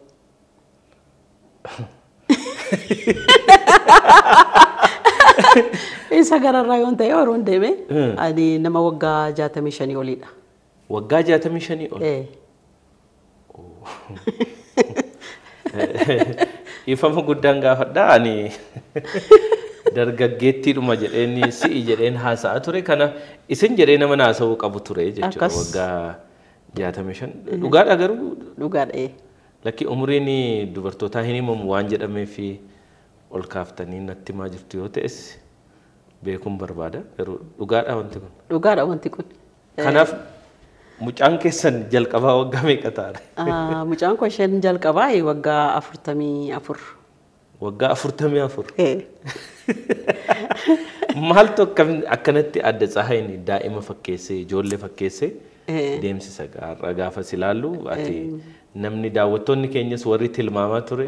Isa gararraa yoon ta'e yeroon deeme ani nama waggaa 65 oliidha. Waggaa 65 ol? Ee. Ifama guddaan gaafadha ani dargaggeettiidhuma jedheen si'i jedheen haasa'aa ture kana isin jedhee nama haasa'uu qabu ture jechuudha waggaa 65. Dhugaadha garuu? Dhugaadha. Lakki umriin dubartootaa hin himamu waan jedhamee fi ol kaaftanii natti himaa jirtu yoo ta'es beekuun barbaada garuu dhugaadha wanti kun. Dhugaadha wanti kun. Kanaaf mucaan keessan jalqabaa waggaa meeqa ta'a? Mucaan koo isheen jalqabaa waggaa 44. Waggaa 44. Maaltu akkanatti adda Tsahaayin daa'ima fakkeessee ijoollee fakkeessee deemsisa har'a gaafa si ilaallu ati namni daawwattoonni keenyas warri tilmaamaa ture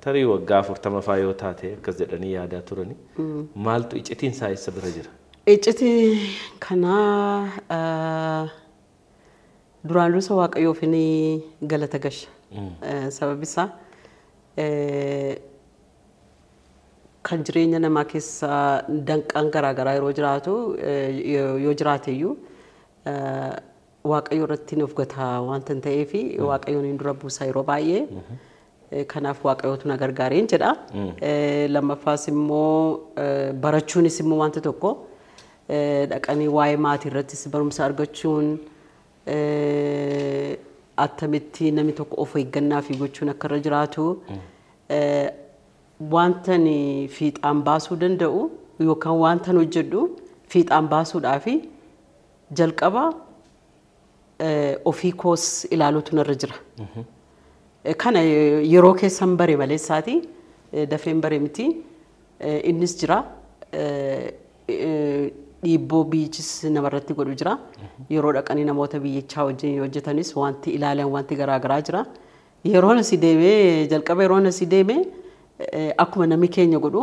tarii waggaa 40 faa yoo taate akkas jedhanii yaadaa turani. Maaltu iccitiin isaa eessa bira jira? Iccitii kanaa duraan dursa Waaqayyoof ni galata gasha. Sababni isaa kan jireenya namaa keessa danqaan garaagaraa yeroo jiraatu yoo jiraate iyyuu Waaqayyo irratti of gataa wanta hin ta'eef Waaqayyoon hin dura buusa yeroo baay'ee. Kanaaf Waaqayyootu na gargaareen jedha. Lammaffaas immoo barachuunis immoo wanta tokko dhaqanii waa'ee maatii irrattis barumsa argachuun attamitti namni tokko of eeggannaa fi gochuun akka irra jiraatu wanta fiixaan baasuu danda'u yookaan wanta hojjedhu fiixaan baasuudhaaf jalqaba ofii koos ilaaluutu narra jira. Kana yeroo keessan bare maleessaati dafeen bare miti innis jira. Dhiibboo biyyichis namarratti godhu jira. Yeroo dhaqanii namoota biyyichaa wajjin hojjetanis wanti ilaalan wanti garaagaraa jira. Yeroon asii deemee jalqaba yeroon asii deemee akkuma namni keenya godhu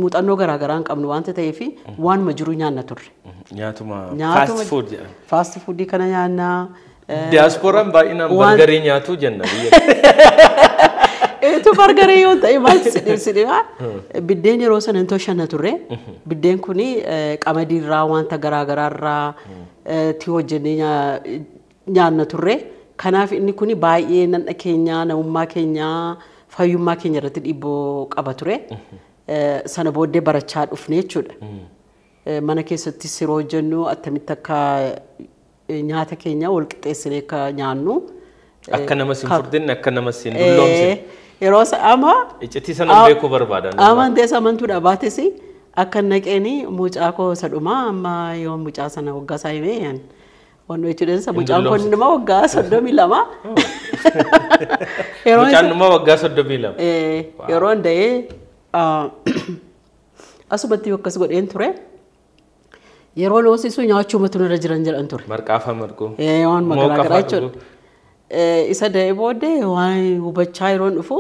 muuxannoo garaagaraa hin qabnu waanta ta'eef waanuma jiru nyaanna turre. Nyaatuma fast food jedhama. Fast foodii kana nyaannaa. Diyaaspooraan baay'inaan bargarii nyaatu jenna biyya. Eetu bargarii yoo ta'e maal si dhiba? Biddeen yeroo sana hin toshanna turre. Biddeen kuni qamadiirraa wanta garaagaraarraa itti hojjennee nyaanna turre. Kanaaf inni kuni baay'ee nandha keenya, namummaa keenya, fayyummaa keenya irratti dhiibboo qaba ture. Sana booddee barachaa dhufne jechuudha. Mana keessattis yeroo hojjennu attamitti akka nyaata keenya wal qixxeessinee akka nyaannu. Akka nama sin furdinne, akka nama sin dulloomsine. Yeroo amma Iccitii sana beekuu barbaadan. Amantees amantuudha baates akka naqeeni mucaa koo isa dhumaa amma yoo mucaa sana waggaa isaa himee wanno jechuudha isa mucaan kun dhuma waggaa 32. Mucaan dhuma waggaa 32. Yeroo da'ee asumatti akkas godheen ture. Yeroo loosisuu nyaachuu matu irra jiran jedhan ture. Marqaafa marquu. Waan garaagaraa jechuudha. Isa da'ee booddee waan hubachaa yeroon dhufu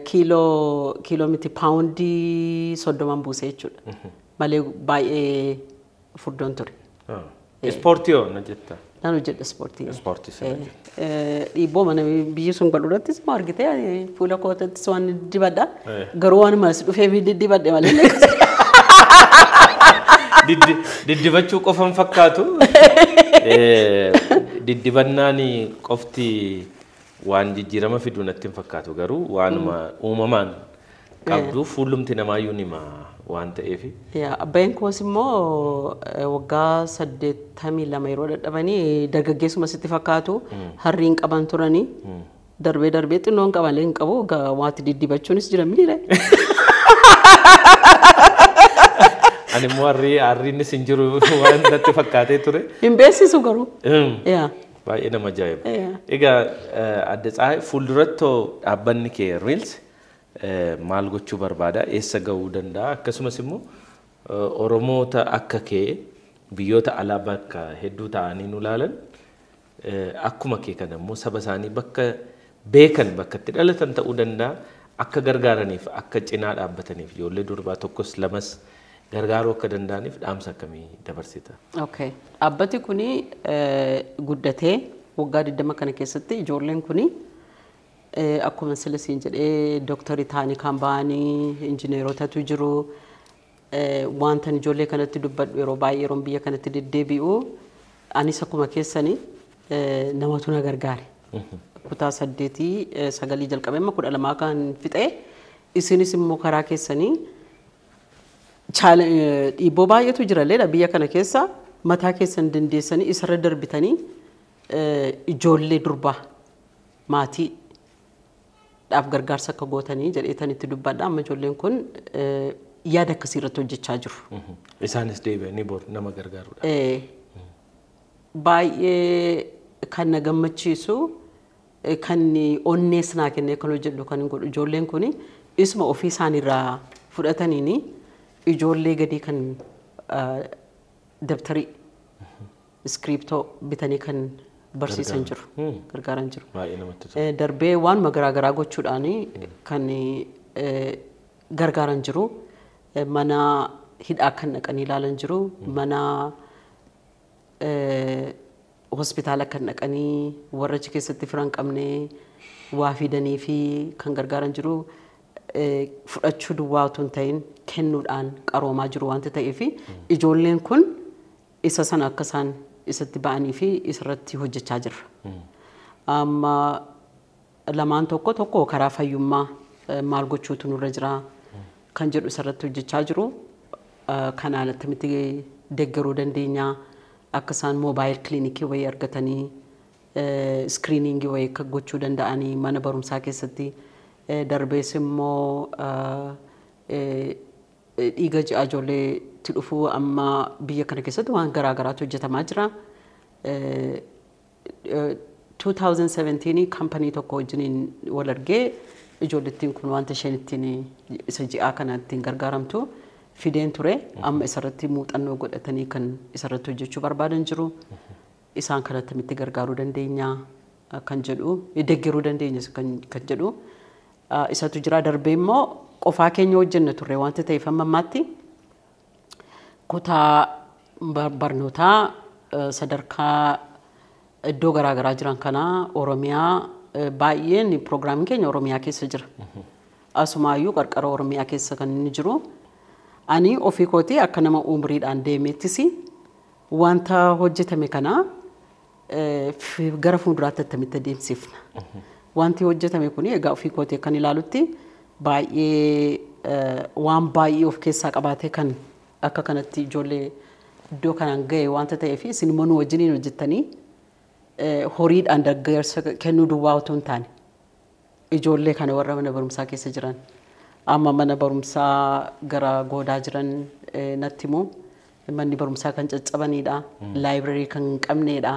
kiiloo miti paawundii 30 buuse jechuudha. Malee baay'ee furdoon ture. Ispoortii hoo na jetta? Nan hojjedha ispoortii. Ispoortii sana hojjetta. Dhiibboo mana biyyi sun godhu irrattis immoo argitee fuula kootattis waan dibadha. Garuu waan mas dhufee dibadhe malee. Diddibachuu qofan fakkaatu. Diddibannaan qofti waan jijjiirama fiduu natti hin fakkaatu garuu waanuma uumamaan qabdu fuullumti namaayyuu nima waan ta'eef. Abbaan koos immoo waggaa 82 yeroo dadhabanii dargaggeessuma sitti fakkaatu harriin qaban turanii darbee darbee xinnoon qaban hin qabu waanti diddibachuunis jira miire. Ani immoo harriinnis hin jiru waan natti fakkaatee ture. Hin beeksisu garuu. Baay'ee nama ajaa'iba. Egaa adde Tsahaay fuulduratti dhaabbanni kee Reels maal gochuu barbaada? Eessa gahuu danda'a? Akkasumas immoo Oromoota akka kee biyyoota alaa bakka hedduu ta'anii nu ilaalan akkuma kee kana immoo saba isaanii bakka beekan bakka itti dhalatan ta'uu danda'a. Akka gargaaraniif akka cinaa dhaabbataniif ijoollee durbaa tokkos lamas gargaaruu akka danda'aniif dhaamsa akkamii dabarsita? Okay. Dhaabbati kuni guddatee waggaa 20 kana keessatti ijoolleen kuni akkuma silasiin jedhee dooktarii ta'anii kan ba'anii injineerotatu jiru. Wanta ijoollee kanatti dubbadhu yeroo baay'ee yeroon biyya kanatti deddeebi'u anis akkuma keessanii namatu na gargaare. Kutaa 8 9 jalqabee amma 12 kan fixee isinis immoo karaa keessanii dhiibboo baay'eetu jira leedha biyya kana keessa mataa keessan dandeessanii isarra darbitanii ijoollee durbaa maatii dhaaf gargaarsa akka gootanii jedheetanitti dubbadha. Amma ijoolleen kun yaada akkasii irratti hojjechaa jiru. Isaanis deebi'anii bor nama gargaaruudha. Baay'ee kan na gammachiisu kan onnees naa kennee kan hojjedhu kan godhu ijoolleen kun isuma ofii isaaniirraa fudhataniini ijoollee gadii kan dabtarii iskiriiptoo bitanii kan barsiisan jiru gargaaran jiru. Darbee waanuma garaagaraa gochuudhaan kan gargaaran jiru. Mana hidhaa kan dhaqanii ilaalan jiru. Mana hospitaala kan dhaqanii warra achi keessatti fira hin qabne waa fidanii fi kan gargaaran jiru. Fudhachuu duwwaa otoo hin ta'in kennuudhaan qaroomaa jiru waanta ta'eef ijoolleen kun isa sana akka isaan isatti ba'anii fi isarratti hojjechaa jirra. Amma lamaan tokko tokko karaa fayyummaa maal gochuutu nurra jira kan jedhu isarratti hojjechaa jiru. Kanaan attamitti deeggaruu dandeenya akka isaan moobaayil kiliinikii wayii argatanii iskiriiningii wayii akka gochuu danda'anii mana barumsaa keessatti darbees immoo dhiiga ji'a ijoolleetti dhufu amma biyya kana keessatti waan garaagaraatu hojjetamaa jira. 2017 kampanii tokko wajjiniin wal argee ijoollettiin kun wanta isheen ittiin isa ji'aa kana ittiin gargaaramtu fideen ture. Amma isarratti muuxannoo godhatanii kan isarratti hojjechuu barbaadan jiru. Isaan kan attamitti gargaaruu dandeenya kan jedhu, deeggaruu dandeenya kan jedhu isatu jira. Darbee immoo qofaa keenya hojjenna turre wanta ta'eef amma ammaatti kutaa barnootaa sadarkaa iddoo garaagaraa jiran kana Oromiyaa baay'een piroogiraamiin keenya Oromiyaa keessa jira. Asumaayyuu qarqara Oromiyaa keessa kan inni jiru. Ani ofii kootii akka nama umriidhaan deemettis wanta hojjetame kana gara fuulduraatti attamitti adeemsifna. Wanti hojjetame kun egaa ofii kootii kan ilaalutti baay'ee waan baay'ee of keessaa qabaatee kan akka kanatti ijoollee iddoo kanaan ga'e wanta ta'eef isin immoo nu wajjiniin hojjettanii horiidhaan deeggarsa kennuu duwwaa otoo hin taane ijoollee kana warra mana barumsaa keessa jiran amma mana barumsaa gara goodaa jiran natti himu manni barumsaa kan caccabanidha, laayibireerii kan hin qabnedha,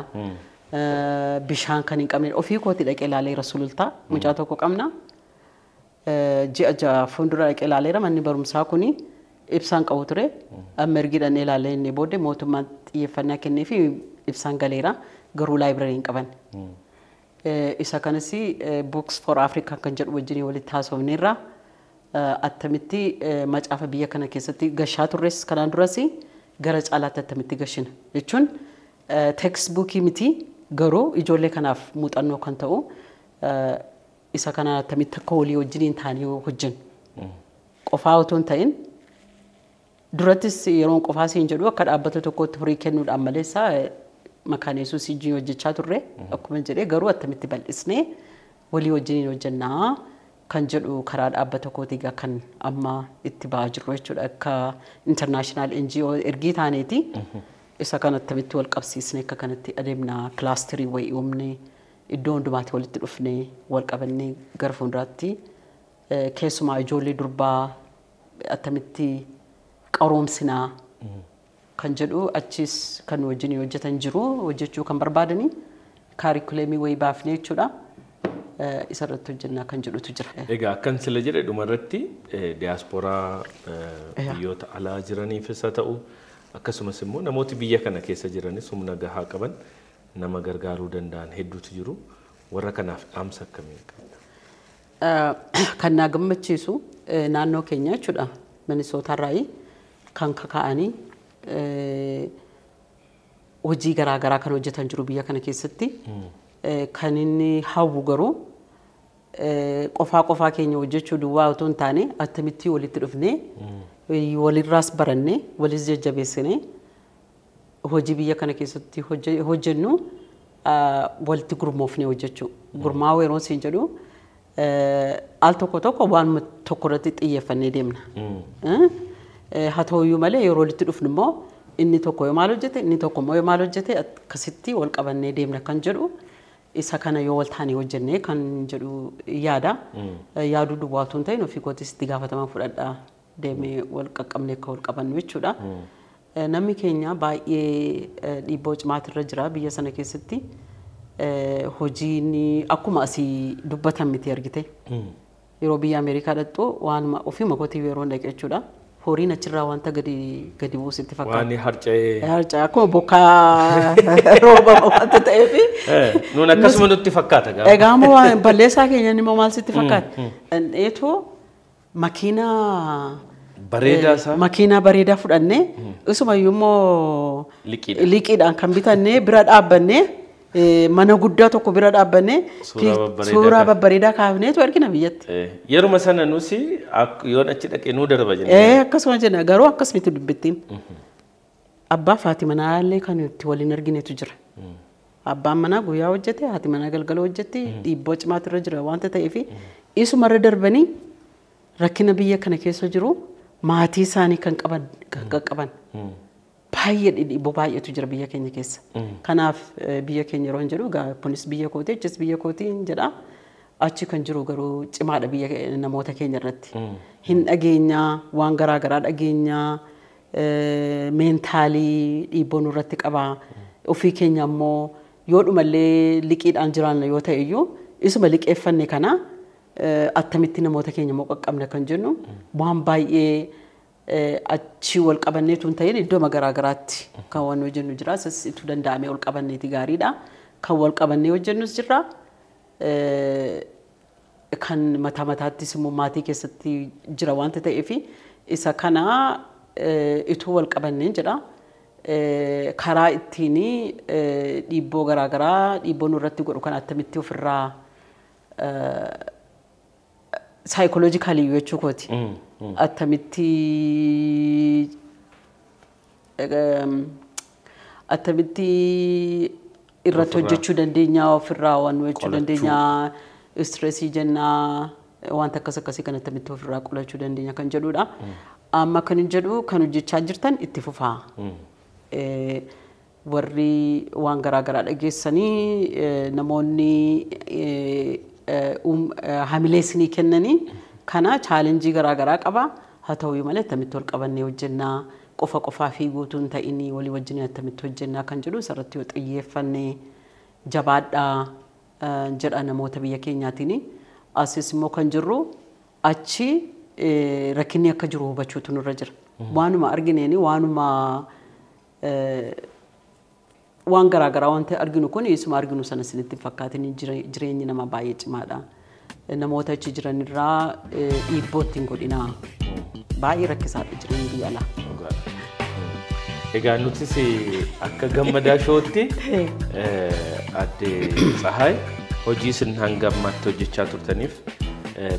bishaan kan hin qabnedha. Ofii kootii dhaqee ilaaleera Sulultaa mucaa tokko qabna. Ji'a 6 fuuldura dhaqee ilaaleera manni barumsaa kuni ibsaan qabu ture. Amma ergi dhaqnee ilaalee inni booddee mootummaan xiyyeeffannaa kennee fi ibsaan galeera garuu laayibireerii hin qaban. Isa kanas Books for Africa kan jedhu wajjin walitti haasofneerra. Attamitti macaafa biyya kana keessatti gashaa turres kanaan duras gara caalaatti attamitti gashina jechuun teekstbuukii miti garuu ijoollee kanaaf muuxannoo kan ta'u isa kana attamitti akka walii wajjiniin taanee hojjennu. Qofaa otoo hin ta'in durattis yeroon qofaa siin jedhu akka dhaabbata tokkootti horii kennuudhaan maleessa Makaana Yesuus wajjin hojjechaa turre akkuma jedhee garuu attamitti bal'isnee walii wajjiniin hojjennaa kan jedhu karaa dhaabbata kootii egaa kan amma itti ba'aa jirru jechuudha. Akka international NGO ergii taaneeti isa kan attamitti wal qabsiisnee akka kanatti adeemna kilaasterii wayii uumnee iddoo hundumaatti walitti dhufnee wal qabannee gara fuulduraatti keessumaa ijoollee durbaa attamitti qaroomsinaa kan jedhu achis kan wajjin hojjetan jiru hojjechuu kan barbaadanii kaarikuleemii wayii baafnee jechuudha. Isarratti hojjennaa kan jedhutu jira. Egaa akkan sila jedhe dhumarratti diyaasporaa biyyoota alaa jiraniifis haa ta'u akkasumas immoo namooti biyya kana keessa jiranis humna gahaa qaban nama gargaaruu danda'an hedduutu jiru. Warra kanaaf dhaamsa akkamii qabda? Kan na gammachiisu naannoo keenya jechuudha. Minisootaarraayi kan kaka'anii hojii garaagaraa kan hojjetan jiru biyya kana keessatti. Kan inni hawwu garuu qofaa qofaa keenya hojjechuu duwwaa otoo hin taane attamitti walitti dhufnee walirraas barannee walis jajjabeessinee hojii biyya kana keessatti hojjennu walitti gurmoofnee hojjechuu. Gurmaa'uu yeroo siin jedhu al tokko tokko waan tokko irratti xiyyeeffannee deemna. Haa ta'uyyuu malee yeroo walitti dhufnu immoo inni tokko yoo maal hojjete inni tokko immoo yoo maal hojjete akkasitti wal qabannee deemna kan jedhu isa kana yoo wal taanee hojjennee kan jedhu yaada. Yaaduu duwwaa otoo hin ta'in ofii kootis itti gaafatama fudhadhaa deemee wal qaqqabnee akka wal qabannu jechuudha. Namni keenya baay'ee dhiibbaa cimaatu irra jira biyya sana keessatti. Hojiin akkuma asii dubbatan miti argite. Yeroo biyya Ameerikaa dhaqxu waanuma ofiima kootii yeroo dhaqe jechuudha. Horiin achirraa wanta gadi buusitti fakkaata. Waan harca'ee. Harca'ee akkuma bokkaa rooba wanta ta'eef. Nuun akkasuma nutti fakkaata gaafa. Egaa ammoo waan balleessaa keenya immoo maal sitti fakkaata? Dhandheetoo makiinaa Bareedaa isaa. Makiinaa bareedaa fudhannee isumayyuu immoo Liqiidhaan. liqiidhaan kan bitannee bira dhaabbannee mana guddaa tokko bira dhaabbannee Suuraa babbareedaa kaafneetu argina biyyatti. Yeruma sana nusi yoon achi dhaqee nuu darba jennee. Akkasuma jenna garuu akkas miti dubbittiin. Abbaa fi haati manaa illee kan itti waliin arginetu jira. Abbaan manaa guyyaa hojjete haati manaa galgala hojjetti dhiibbaa cimaatu irra jira wanta ta'eef isumarra darbanii rakkina biyya kana keessa jiru maatii isaanii kan qaban kan qaqqaban. Baay'ee dhiibbaa baay'eetu jira biyya keenya keessa. Kanaaf biyya keenya yeroo hin jedhu egaa kunis biyya kooti achis biyya kooti hin jedha. Achi kan jiru garuu cimaadha biyya namoota keenya irratti. Hin dhageenyaa waan garaa garaa dhageenyaa meentaalii dhiibboo nurratti qaba. Ofii keenya immoo yoo dhumallee liqiidhaan jiraanna yoo ta'e iyyuu isuma liqeeffanne kana attamitti namoota keenya immoo qaqqabna kan jennu waan baay'ee Achi wal qabanneetu hin ta'in iddoo garaa garaatti kan waan hojjennu jira. Isas itti danda'amee wal qabanneeti gaariidha. Kan wal qabannee hojjennus jira. Kan mataa mataattis immoo maatii keessatti jira waanta ta'eef isa kana ituu wal qabanneen jedha. Karaa ittiin dhiibboo garaa garaa dhiibboo nurratti godhu kan attamitti ofirraa saayikoloojikaalii jechuu kooti. Attamitti irratti hojjechuu dandeenya ofirraa waan hojjechuu dandeenya istireesii jennaa wanta akkas akkasii kan attamitti ofirraa qolachuu dandeenya kan jedhudha. Amma kan hin jedhu kan hojjechaa jirtan itti fufaa. Warri waan garaa garaa dhageessanii namoonni hamilee isinii kennanii kana chaalenjii garaa garaa qaba. Haa ta'u malee attamitti wal qabannee hojjennaa qofa qofaa fiiguutu hin ta'inii walii wajjin attamitti hojjennaa kan jedhu isarratti yoo xiyyeeffannee jabaadhaa jedha namoota biyya keenyaatiin. Asis immoo kan jirru achi rakkinni akka jiru hubachuutu nurra jira. Waanuma argineeni waanuma waan garaa garaa wanta arginu kun isuma arginu sana isinitti hin fakkaatin jireenyi nama baay'ee cimaadha. Namoota achi jiran irraa dhiibboo ittiin godhinaa. Baay'ee rakkisaadha jireenyi biyya alaa. Egaa nutis akka Gammadaa Showtti Aadde Tsahaay hojii isin hanga ammaatti hojjechaa turtaniif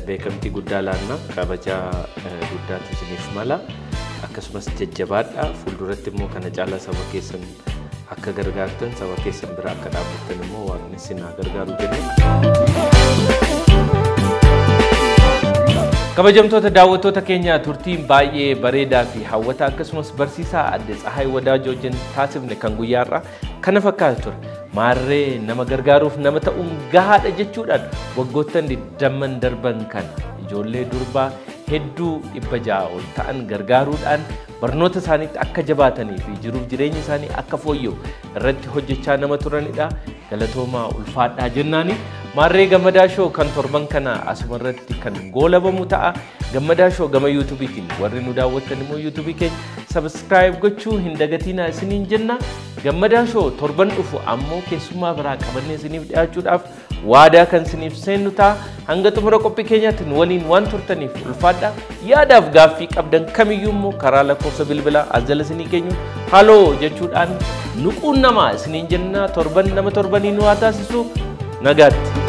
beekamtii guddaa laanna kabajaa guddaatu isiniif mala akkasumas jajjabaadha fuulduratti immoo kana caalaa saba keessan akka gargaartan saba keessan bira akka dhaabbattan immoo waaqni isin haa gargaaru jennee. Kabajamtoota daawwattoota keenya turtiin baay'ee bareedaa fi hawwataa akkasumas barsiisaa Aadde Tsahaay Wadaajoo wajjin taasifne kan guyyaarraa kana fakkaatu ture. Maarree nama gargaaruuf nama ta'uun gahaadha jechuudhaan waggoottan 20 darban kana ijoollee durbaa hedduu 600 ol ta'an gargaaruudhaan barnoota isaaniitti akka jabaatanii fi jiruuf jireenya isaanii akka fooyya'u irratti hojjechaa nama turanidha. Galatoomaa ulfaadhaa jennaani. Maarree Gammadaa Show kan torban kana asumarratti kan goolabamu ta'a. Gammadaa Show gama yuutuubiitiin warri nu daawwattan immoo yuutuubii keenya sabskiraayib gochuu hin dagatinaa isiniin jenna. Gammadaa Show torban dhufu ammoo keessummaa biraa qabannee isiniif dhiyaachuudhaaf waadaa kan isiniif seennu ta'a. Hanga xumura qophii keenyaatti nu waliin waan turtaniif ulfaadha. Yaadaaf gaaffii qabdan kamiyyuu immoo karaa lakkoofsa bilbilaa as jala isinii keenyu haloo jechuudhaan nu quunnamaa isiniin jenna. Torban nama torbanii nu haa taasisu. Nagaatti.